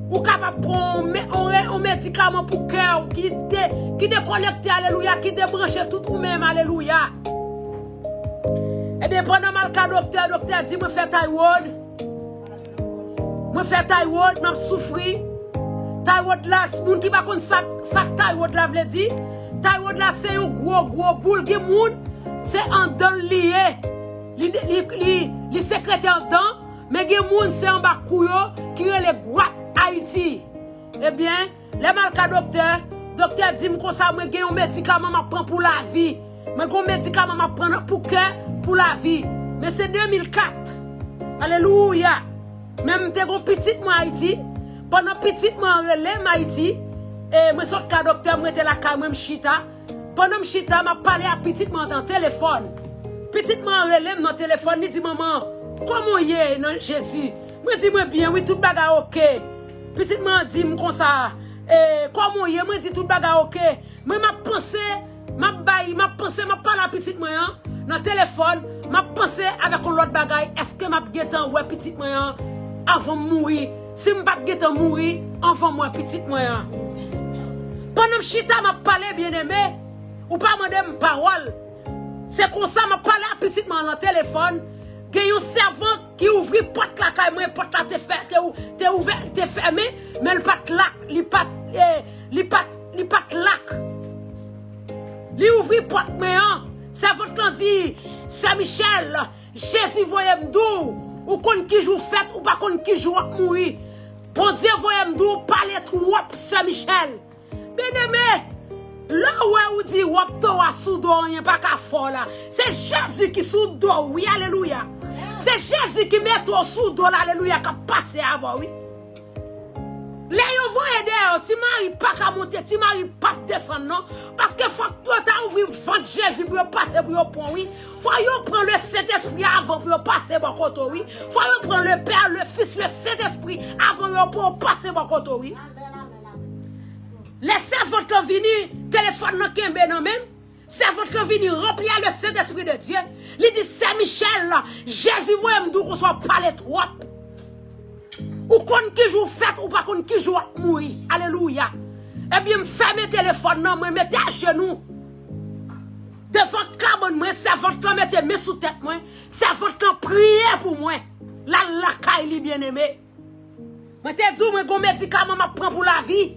ou kapab pran yon me-, yon re-, yon medikaman pou kè w ki de-, ki dekonekte, alelouya, ki debranche tout ou menm, alelouya. Ebyen, pandan m al ka doktè, doktè di mwen fè taywood. Mwen fè taywood, m ap soufri. Taywood la, moun ki pa konn sa, sa taywood la vle di, taywood la se yon gwo, gwo boul. Gen moun, se anndan l li ye. Li, li, li, li sekrete anndan, men gen moun, se anba kou yo, ki rele gwat Ayiti. Ebyen, lè m al ka doktè, doktè di m konsa, mwen gen yon medikaman m ap pran pou lavi. Mwen gen yon medikaman m ap pran pou kè, pou lavi. Men se de mil kat. Alelouya. Men m te gon pitit mwen Ayiti. Pandan pitit mwen an rele m Ayiti, e mwen sot ka doktè, m rete lakay mwen, m chita. Pandan m chita, m ap pale ak pitit mwen an nan telefòn. Pitit mwen an rele m nan telefòn, li di, "Manman, kòman w ye nan Jezi?" Mwen di, "Mwen byen, wi, tout bagay oke." Pitit mwen an di m konsa, "E, kòman w ye?" Mwen di, "Tout bagay oke." Mwen, m ap panse, m ap bay, m ap panse, m ap pale a pitit mwen an nan telefòn, m ap panse avèk yon lòt bagay, èske m ap gentan wè pitit mwen an anvan m mouri? Si m p ap gentan mouri anvan m wè pitit mwen an? Pandan m chita, m ap pale, byeneme, ou pa mande m pawòl. Se konsa m ap pale a pitit mwen an nan telefòn. Gen yon sèvant ki ouvri pòt lakay mwen, pòt la te fè, te, ou- te ouvè, te fèmen, men l pa t lak, li pa t, eh, li pa t, li pa t lak. Li ouvri pòt mwen an. Sèvant lan di, "Sè Michèl, Jezi voye m di w, ou konn ki jou fèt, ou pa konn ki jou w ap mouri. Bondye voye m di w, pale twòp, Sè Michèl." Byeneme, lè w wè ou di w ap to a sou do, anyen pa ka fè w la. Se Jezi ki sou do w, wi, alelouya. Se Jezi ki mete w sou do l, alelouya, k ap pase avè w, wi. Lè yo voye dèyè w, ti mari pa ka monte, ti mari p ap desann non. Paske fòk yo ta ouvri vant Jezi pou yo pase, pou yo pran w, wi. Fò yo pran le Sentespri avan pou yo pase bò kote w, wi. Fò yo pran le Pè, le Fis, le Sentespri avan yo pou yo pase bò kote w, wi. Lè sèvant lan vini, telefòn nan kenbe nan men m. Sèvant lan vini ranpli a le Sentespri de Dye. Li di, "Sè Michèl, Jezi voye m di w konsa w pale twòp. Ou konn ki jou w fèt, ou pa konn ki jou w ap mouri." Alelouya. Ebyen, m fèmen telefòn nan, mwen mete ajenou devan kabann mwen, sèvant lan mete men sou tèt mwen, sèvant lan priye pou mwen. L al lakay li, byeneme. Mwen te di w, mwen gon medikaman m ap pran pou lavi.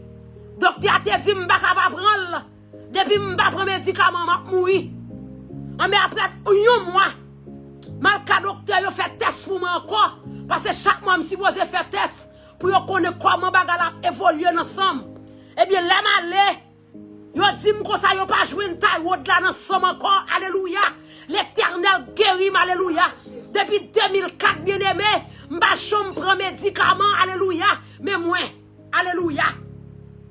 Doktè a te di m m pa ka pa pran l. Depi m pa pran medikaman, m ap mouri. Anben, apre yon mwa, m al ka doktè, yo fè tès pou mwen ankò. Paske chak mwa, m sipoze fè tès pou yo konnen kòman bagay la ap evolye nan san m. Ebyen, lè m ale, yo di m konsa yo pa jwenn taywod la nan san m ankò. Alelouya. Letènèl geri m, alelouya. Depi de mil kat, byeneme, m pa janm pran medikaman, alelouya. Men mwen, alelouya.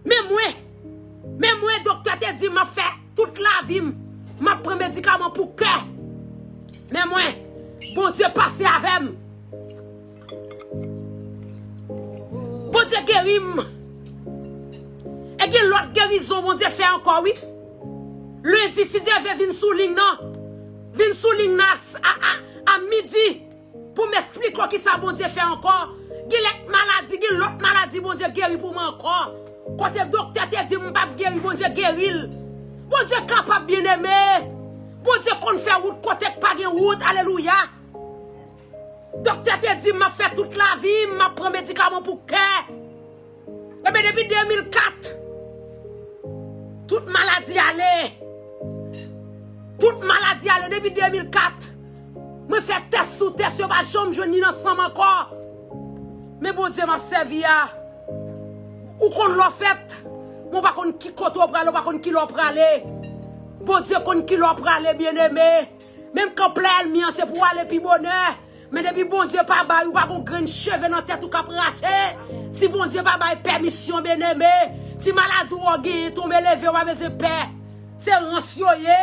Men mwen, men mwen, doktè te di m ap fè tout lavi m, m ap pran medikaman pou kè. Men mwen, Bondye pase avè m. Bondye geri m. E gen lòt gerizon Bondye fè ankò, wi. Lendi, si Dye vle, vin sou liy nan. Vin sou liy nan a, a, a, a midi pou m esplike w kisa Bondye fè ankò. Gen lòt maladi, gen lòt maladi Bondye geri pou mwen ankò. Kote doktè te di m m p ap geri, Bondye geri l. Bondye kapab, byeneme. Bondye konn fè wout kote k pa gen wout. Alelouya. Doktè te di m m ap fè tout lavi m, m ap pran medikaman pou kè. Ebyen, depi de mil kat, tout maladi ale. Tout maladi ale depi de mil kat. Mwen fè tès sou tès, yo pa janm jwenn li nan san m ankò. Men Bondye m ap sèvi a, ou konn lè w fèt, men w pa konn ki kote w prale, w pa konn ki lè w prale. Bondye konn ki lè w prale, byeneme. Menm kanplè ènmi an, se pou w ale pi bonè. Men depi Bondye pa bay, ou pa gon grenn cheve nan tèt ou k ap rache. Si Bondye pa bay pèmisyon, byeneme, ti maladi w genyen, tonbe leve, w pa bezwen pè. Se rans yo ye.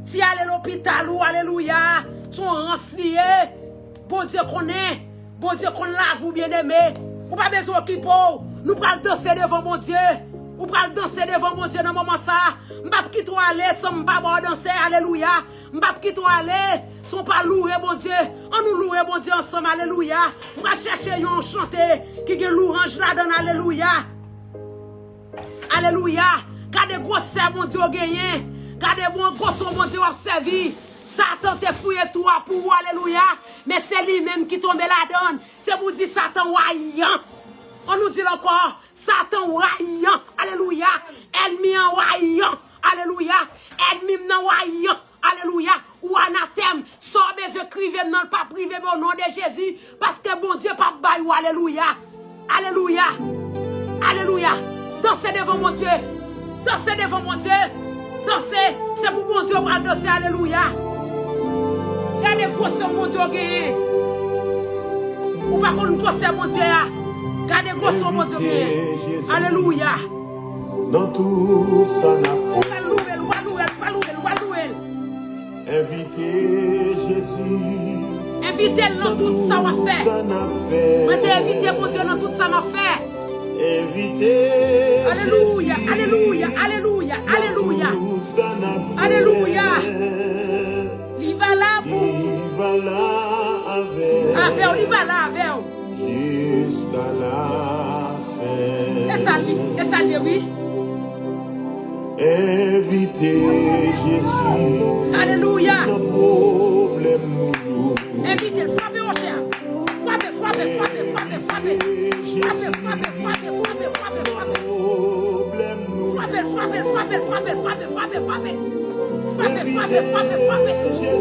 Ti ale lopital ou, alelouya, se yon rans li ye. Bondye konnen. Bondye konn lavi w, byeneme. Ou pa bezwen okipe w. Nou pral danse devan Bondye. Ou pral danse devan Bondye nan moman sa a. M p ap kite w ale san m pa ba w danse, alelouya. M p ap kite w ale san w pa loure Bondye. Ann nou loure Bondye ansanm, alelouya. M pral chèche yon chante ki gen louwanj ladan l, alelouya. Alelouya. Gade gwosè Bondye w genyen. Gade bon gwo son Bondye w ap sèvi. Satan te fouye twou a pou ou, alelouya. Men se li menm ki tonbe ladan l. Se pou di Satan w rayi an. Ann nou di l ankò. Satan w rayi an. Alelouya. Ènmi an w rayi an. Alelouya. Ènmi m nan w rayi an. Alelouya. Ou anatèm. Sa w bezwen k rive m nan, l p ap rive m o non de Jezi. Paske Bondye p ap bay ou. Alelouya. Alelouya. Alelouya. Danse devan Bondye. Danse devan Bondye. Danse. Se pou Bondye w pral danse. Alelouya. Gade gwosè Bondye w genyen. Ou pa konn gwosè Bondye a. Gade gwosè Bondye genyen. Alelouya. Nan tout sa n ap fè. Ou pral louwe l, ou pral louwe l, ou pral louwe l, ou pral louwe l. Envite Jezi. Envite l nan tout sa w ap fè. Mwen te envite Bondye nan tout sa m ap fè. Envite Jezi. Alelouya, alelouya, alelouya, alelouya. Nan tout sa n ap fè. Alelouya. Li va la pou. Li va la avè. Avè w, li va la avè w. Jiska lafen. E sa l ye, e sa l ye, wi. Envite Jezi. Alelouya. Nan pwoblèm nou yo. Envite l, frape wochè a. Frape, frape, frape, frape, frape. Frape, frape, frape, frape, frape, frape. Pwoblèm nou. Frape, frape, frape, frape, frape, frape, frape. Frape, frape, frape, frape.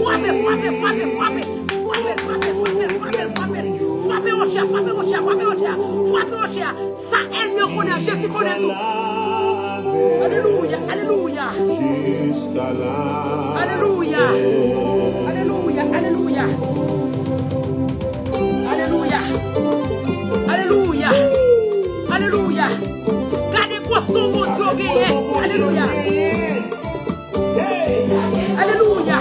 Frape, frape, frape, frape. Frape, frape, frape, frape, frape. Frape wochè a, frape wochè a, frape wochè a. Frape wochè a. Sa ènmi an konnen, Jezi konnen l tou. Alelouya, alelouya. Jiska la. Alelouya. Alelouya, alelouya. Alelouya. Alelouya. Alelouya. Gade gwo son Bondye w genyen. Alelouya. Alelouya.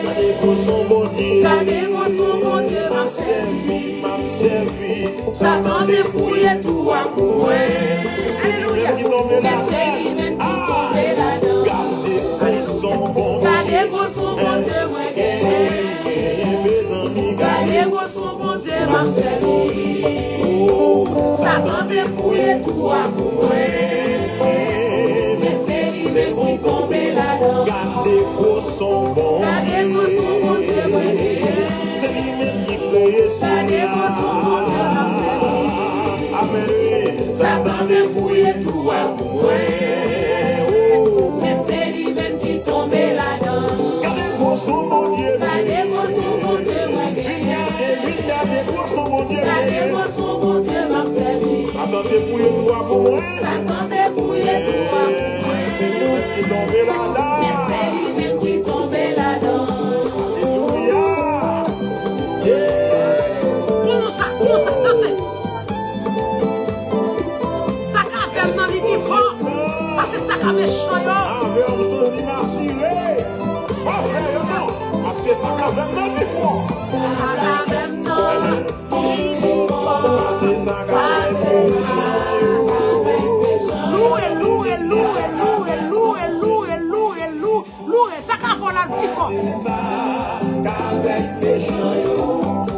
Gade gwo son Bondye. Gade gwo son Bondye m ap sèvi, m ap sèvi. Satan te fouye twou a pou mwen. Alelouya. Men se li menm ki tonbe ladan. Gade gwo son Bondye. Gade gwo son Bondye mwen genyen. Gade gwo son Bondye m ap sèvi. Satan te fouye twou a pou mwen. Men se li menm ki tonbe ladan. Gade gwo son Bondye. Gade gwo son Bondye mwen genyen. Se li menm ki kreye syèl la. Gade gwo son Bondye m ap sèvi. Amèn. Satan te fouye twou a pou mwen. Men se li menm ki tonbe ladan. Gade gwo son Bondye. Gade gwo son Bondye mwen genyen. Vin gade, vin gade gwo son Bondye. Gade gwo son Bondye m ap sèvi. Satan te fouye twou a pou mwen. Satan te fouye twou a pou mwen. Men se li menm ki tonbe ladan. Men se li menm ki tonbe ladan. Alelouya. Yeah. Kòman sa, kòman sa, danse. Sa k avè m nan li pi fò pase sa k a mechan yo. Avè w m santi m asire. Pa fè yo non, paske sa k avè m nan pi fò. Sa k avè m nan li pi fò pase sa k avè m nan. Louwe, louwe, louwe, louwe, louwe, louwe, louwe, louwe. Loure, sa k avè w la l pi fò. Pase sa k avèk mechan yo.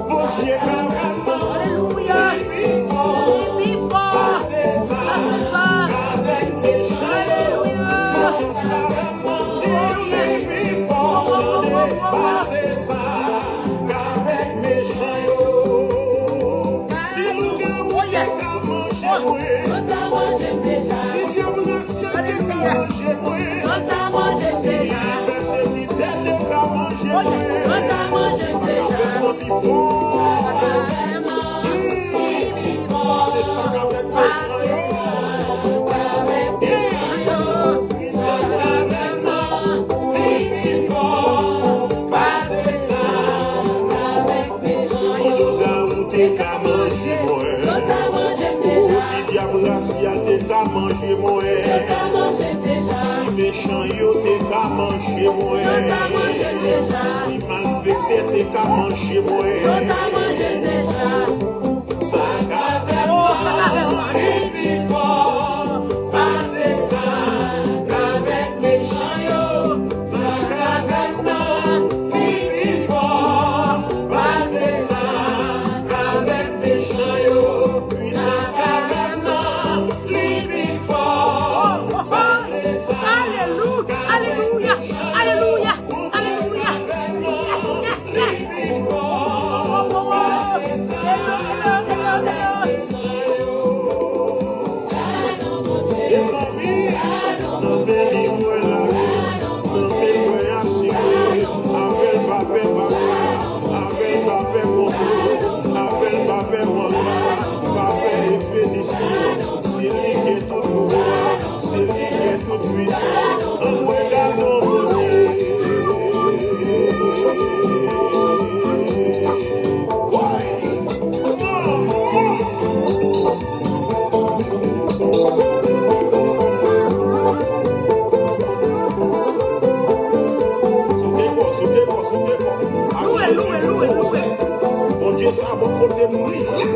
Bondye k avè m nan. Alelouya. Li pi fò. Li pi fò. Pase sa k avèk mechan yo. Alelouya. Pwisans k avè m nan. Li pi fò. Tande. Pase sa k avèk mechan yo. Si lougawou te ka manje mwen. Yo ta manje m deja. Si dyab rasyal te ka manje mwen. Yo ta manje m deja. Si pèsekitè te ka manje mwen. Yo ta manje m deja. Sa k avè m nan pi fò. Sa k avè m nan pi fò. Pase sa k avèk mechan yo. Pase sa k avèk mechan yo. Pwisans k avè m nan pi fò. Pase sa k avèk Si lougawou te ka manje mwen. Si dyab rasyal te ka manje mwen. Si mechan yo te ka manje mwen. Si malfektè te ka manje mwen. Sa k avè m nan li pi fò pase sa k avèk mechan yo. Sa k avè m nan li pi fò pase sa k avèk mechan yo. Pwisans k avè m nan li pi fò pase sa k avèk mechan yo. Alelouya, alelouya, alelouya. Yes, yes, yes. Oh, oh, oh,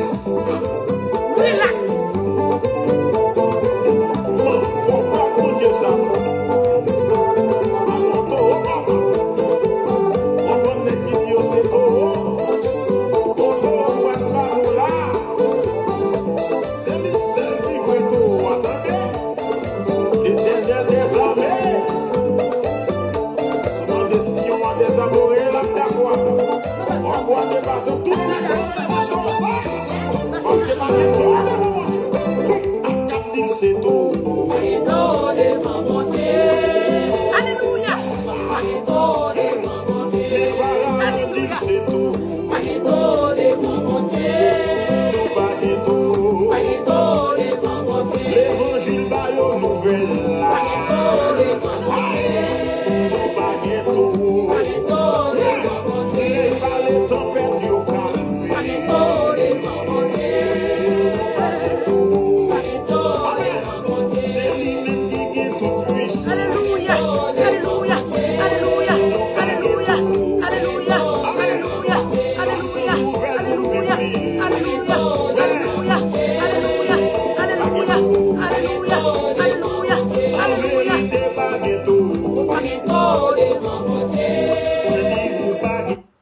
Rilaks. Manman, fò pa kounye sa. Alon towo, manman. Yon bann nèg ki di yo se towo. Yon towo pral ba nou la. Se li sèl ki vre towo a, tande. Letènèl dèzame. Si w mande Siyon an dezabore, l ap dakò avè w. Fòk w ap depaze tout nèg yo nan towo sa. Paske pa gen towo devan Bondye. Akab di l se towo. Pa gen towo devan Bondye. Alelouya. Pa gen towo devan Bondye. Farawon di l se towo. Pa gen towo devan Bondye. Nou pa gen towo. Pa gen towo devan Bondye. Levanjil ba yo nouvèl la. Pa gen towo devan Bondye. Nou pa gen towo. Pa gen towo devan Bondye. Li pale tanpèt yo kalme. Pa gen towo devan Bondye. Nou pa gen towo. Pa gen towo devan Bondye. Se li menm ki gen tout pwisans. Alelouya, alelouya, alelouya, alelouya, alelouya, alelouya, alelouya, alelouya, alelouya, alelouya, alelouya, alelouya, alelouya, alelouya, alelouya, alelouya.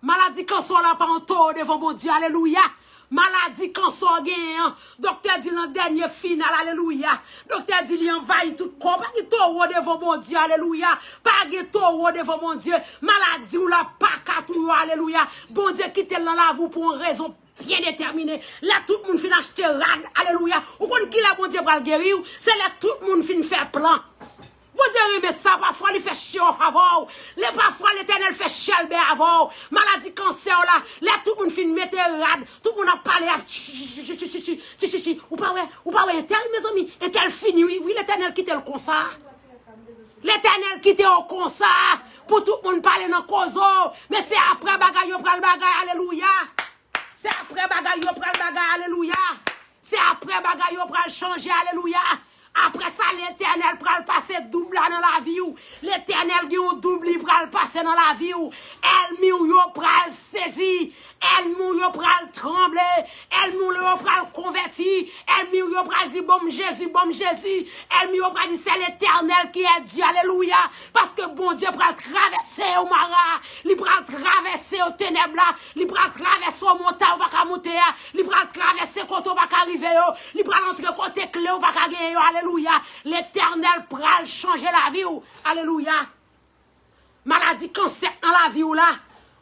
Maladi kansè w la pa yon towo devan Bondye. Alelouya. Maladi kansè w genyen an, doktè di l nan dènye final. Alelouya. Doktè di li anvayi tout kò w. Pa gen towo devan Bondye. Alelouya. Pa gen towo devan Bondye. Maladi w la pa ka touye w. Alelouya. Bondye kite l nan lavi w pou yon rezon byen detèmine. Lè tout moun fin achte rad, alelouya, ou konn kilè Bondye pral geri w? Se lè tout moun fin fè plan. Bondye renmen sa, pafwa li fè show off avè w. Lè pafwa Letènèl fè chèlbè avè w. Maladi kansè w la, lè tout moun fin mete rad, tout moun ap pale, ap tchichichi, ou pa wè, ou pa wè entèl, mezanmi, entèl fini, wi, wi, Letènèl kite l konsa. Letènèl kite w konsa, pou tout moun pale nan koze w. Men se apre bagay yo pral bagay, alelouya. Se apre bagay yo pral bagay, alelouya. Se apre bagay yo pral chanje, alelouya. Apre sa, Letènèl pral pase doub la nan lavi w. Letènèl gen yon doub li pral pase nan lavi w. Ènmi w yo pral sezi. Ènmi w yo pral tranble. Ènmi w yo pral konvèti. Ènmi w yo pral di, "Ban m Jezi, ban m Jezi." Ènmi w yo pral di, "Se Letènèl ki è Dye." Alelouya. Paske Bondye pral travèse yo mara. Li pral travèse yo tenèb la. Li pral travèse yo montay ou pa ka monte a. Li pral travèse kote ou pa ka rive yo. Li pral antre kote kle ou pa ka genyen yo. Alelouya. Letènèl pral chanje lavi w. Alelouya. Maladi kansè nan lavi w la,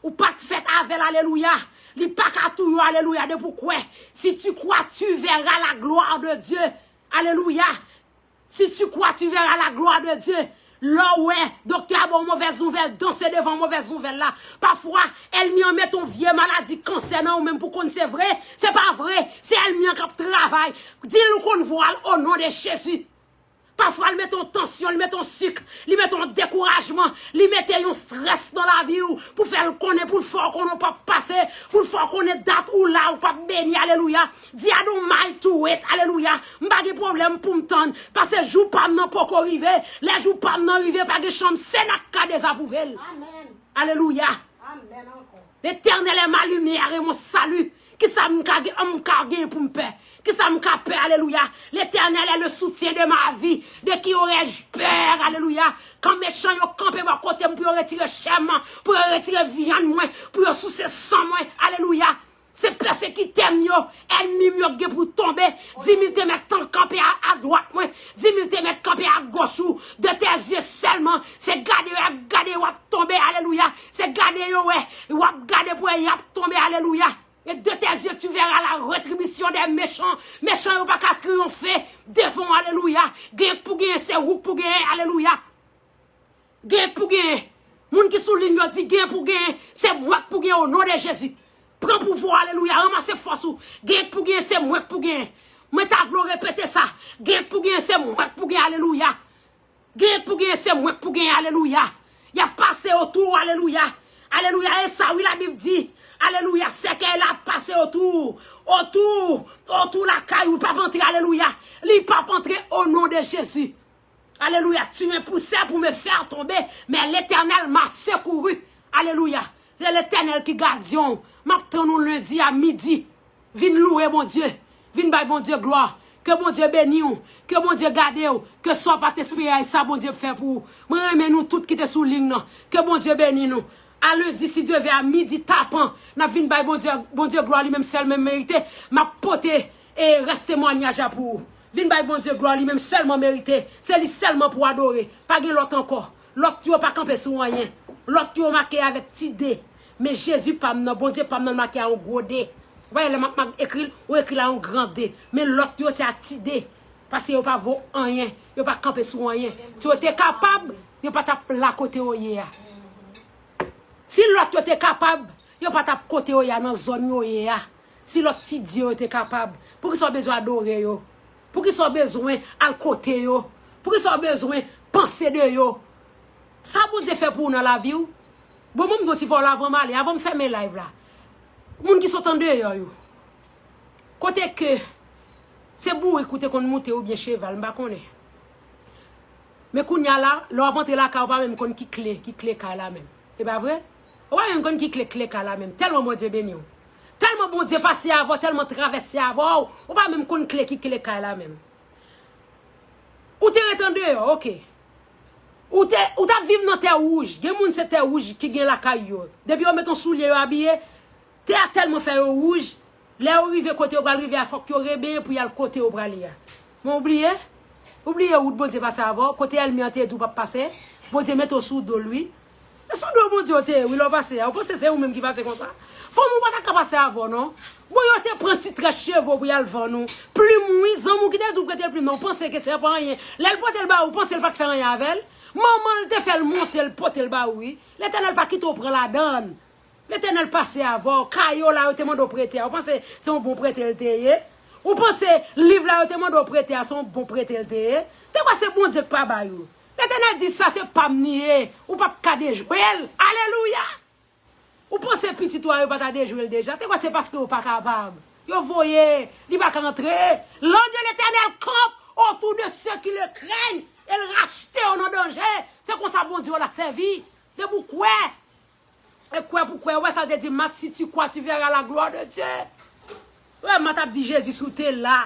ou pa t fèt avè l, alelouya. Li pa ka touye w, alelouya, depi w kwè. Si tu crois, tu verras la gloire de Dieu. Alelouya. Si tu crois, tu verras la gloire de Dieu. Lè w wè doktè a ba w movèz nouvèl, danse devan movèz nouvèl la. Pafwa, ènmi an met yon vye maladi kansè nan ou menm pou konn se vre, se pa vre, se ènmi an k ap travay. Di l ou konn vwa l, o non de Jezi. Pafwa, li mete yon tansyon, li mete yon sik, li mete yon dekourajman, li mete yon strès nan lavi w pou fè l konnen, pou l fè w konnen w p ap pase, pou l fè w konnen dat ou la, ou p ap beni, alelouya. Di, "I don't mind to wait," alelouya. M pa gen pwoblèm pou m tann, paske jou pa m nan poko rive. Lè jou pa m nan rive, pa gen chanm, se n ak ka dezapwouve l. Amèn. Alelouya. Amèn ankò. L'Éternel est ma lumière et mon salut. Kisa m ka gen, m ka gen pou m pè? Kisa m ka pè? Alelouya. L'Éternel est le soutien de ma vie. De qui aurais-je peur? Alelouya. Kan mechan yo kanpe bò kote m pou yo retire chè m, pou yo retire vyann mwen, pou yo souse san mwen. Alelouya. Se pèsekitè m yo, ènmi m yo gen pou tonbe. Di mil te mèt tan kanpe a, a dwat mwen, di mil te mèt kanpe a goch ou. De tes yeux seulement, se gade yo ap gade w ap tonbe, alelouya. Se gade yo wè, w ap gade pou wè y ap tonbe, alelouya. Et de tes yeux tu verras la rétribution des méchants. Mechan yo pa ka triyonfe devan w, alelouya. Gen pou gen, se ou k pou gen, alelouya. Gen pou gen. Moun ki sou liy yo di gen pou gen. Se mwen k pou gen o non de Jezi. Pran pouvwa w, alelouya. Ranmase fòs ou. Gen pou gen, se mwen k pou gen. Mwen ta vle w repete sa. Gen pou gen, se mwen k pou gen, alelouya. Gen pou gen, se mwen k pou gen, alelouya. Y ap pase otou, alelouya. Alelouya. E sa, wi, Labib di. Alelouya. Sèkèy la ap pase otou. Otou. Otou lakay ou, l p ap antre, alelouya. Li p ap antre o non de Jezi. Alelouya. Tu me poussais pour me faire tomber, mais l'Éternel m'a secouru. Alelouya. Se Letènèl ki gadyen w. M ap tann ou lendi a midi. Vin louwe Bondye. Vin bay Bondye glwa. Ke Bondye beni w. Ke Bondye gade w. Ke sa w pa t espere a, e sa Bondye ap fè pou ou. Mwen renmen nou tout ki te sou liy nan. Ke Bondye beni nou. A lendi, si Dye vle, a midi tapan, n ap vin bay Bondye, Bondye glwa li menm sèl menm merite. M ap pote e rès temwayaj la pou ou. Vin bay Bondye glwa li menm sèlman merite. Se li sèlman pou adore. Pa gen lòt ankò. Lòt yo pa kanpe sou anyen. Lòt yo make avèk ti de. Men Jezi pa m nan, Bondye pa m nan make a yon gwo de. Ou wè, lè m ap, m ap ekri l, ou ekri l a yon gran de. Men lòt yo se a ti de. Paske yo pa vo anyen. Yo pa kanpe sou anyen. Si yo te kapab, yo pa t ap la kote yo ye a. Si lòt yo te kapab, yo pa t ap kote yo ye a, nan zòn yo ye a. Si lòt ti dye yo te kapab, poukisa w bezwen adore yo? Poukisa w bezwen al kote yo? Poukisa w bezwen panse de yo? Sa Bondye fè pou ou nan lavi w? Bon, mwen m di yon ti pawòl avan m ale, avan m fèmen live la. Moun ki sot andeyò yo. Kote ke se bourik ou te konn moute oubyen cheval, m pa konnen. Men kounye a la, lè w ap antre lakay, ou pa menm konn ki kle, ki kle kay la menm. E pa vre? Ou pa menm konn ki kle, kle kay la menm. Tèlman Bondye beni w. Tèlman Bondye pase avè w, tèlman travèse avè w, ou pa menm konn kle ki kle kay la menm. Ou te ret andeyò, oke. Ou te, ou t ap viv nan tè wouj. Gen moun se tè wouj ki gen lakay yo. Depi yo met yon soulye yo abiye, tè a tèlman fè yo wouj, lè yo rive kote yo pral rive a, fòk yo rebenyen pou y al kote yo prale a. Men ou bliye? Ou bliye wout Bondye pase avè w, kote ènmi an te di w p ap pase? Bondye mete w sou do l, wi. E sou do Bondye w te ye, wi, lè w pase a. Ou panse se ou menm ki pase konsa? Fanm ou pa ta ka pase avè w, non. Bon, yo te pran ti très cheve w pou y al vann ou. Plim ou, wi, zanmi w ki te di w prete l plim nan, ou panse ke se pa anyen. Lè l pote l ba ou, ou panse l pa t fè anyen avè l? Manman l te fè l monte l, pote l ba ou, wi. Letènèl pa kite w pran ladann. Letènèl pase avè w. Kayo la, yo te mande w prete a. Ou panse se yon bon prete l te ye? Ou panse liv la, yo te mande w prete a, se yon bon prete l te ye? Te kwè se Bondye k pa bay ou. Letènèl di, sa se pa m li ye. Ou p ap ka dejwe l. Alelouya! Ou panse pitit ou a yo pa ta dejwe l deja? Te kwè se paske yo pa kapab. Yo voye, li pa ka antre. L'ange de l'Éternel campe autour de ceux qui le craignent. E l rachte yo nan danje. Se konsa Bondye w la sèvi. Depi w kwè. E kwè pou kwè. Ou wè sa l te di, Marthe, si tu crois, tu verras la gloire de Dieu. Wè, Mat ap di, Jezi, si w te la.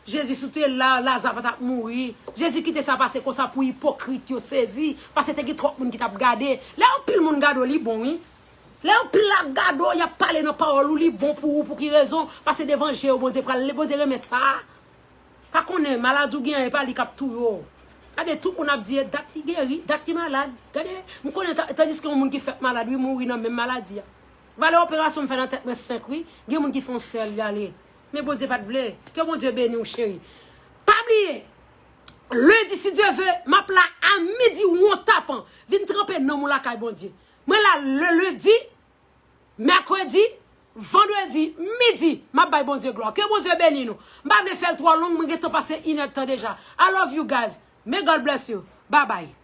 Jezi, si w te la, Laza pa t ap mouri. Jezi kite sa pase konsa pou ipokrit yo sezi. Paske te gen twòp moun ki t ap gade. Lè anpil moun gade w, li bon, wi. Lè anpil la ap gade w, y ap pale nan pawòl ou, li bon pou ou. Pou ki rezon? Paske devan je yo, Bondye pral, Bondye renmen sa. Pa konnen, maladi w gen an, e pa li k ap touye w. Gade, tout moun ap di, e dat li geri, dat li malad. Gade, m konnen, ta- tandiske yon moun ki fèk malad, wi, mouri nan menm maladi a. Valè operasyon m fè nan tèt mwen senk, wi. Gen moun ki fè yon sèl, y ale. Men Bondye pa t vle. Ke Bondye beni w, cheri. Pa bliye, lendi, si Dye ve, m ap la a midi, won tapan. Vin tranpe nanm ou lakay Bondye. Mwen la le lendi, mèkredi, vandredi, midi, m ap bay Bondye glwa. Ke Bondye beni nou. M pa vle fè l twò long, mwen gentan pase inèdtan deja. I love you guys. May God bless you. Bye bye.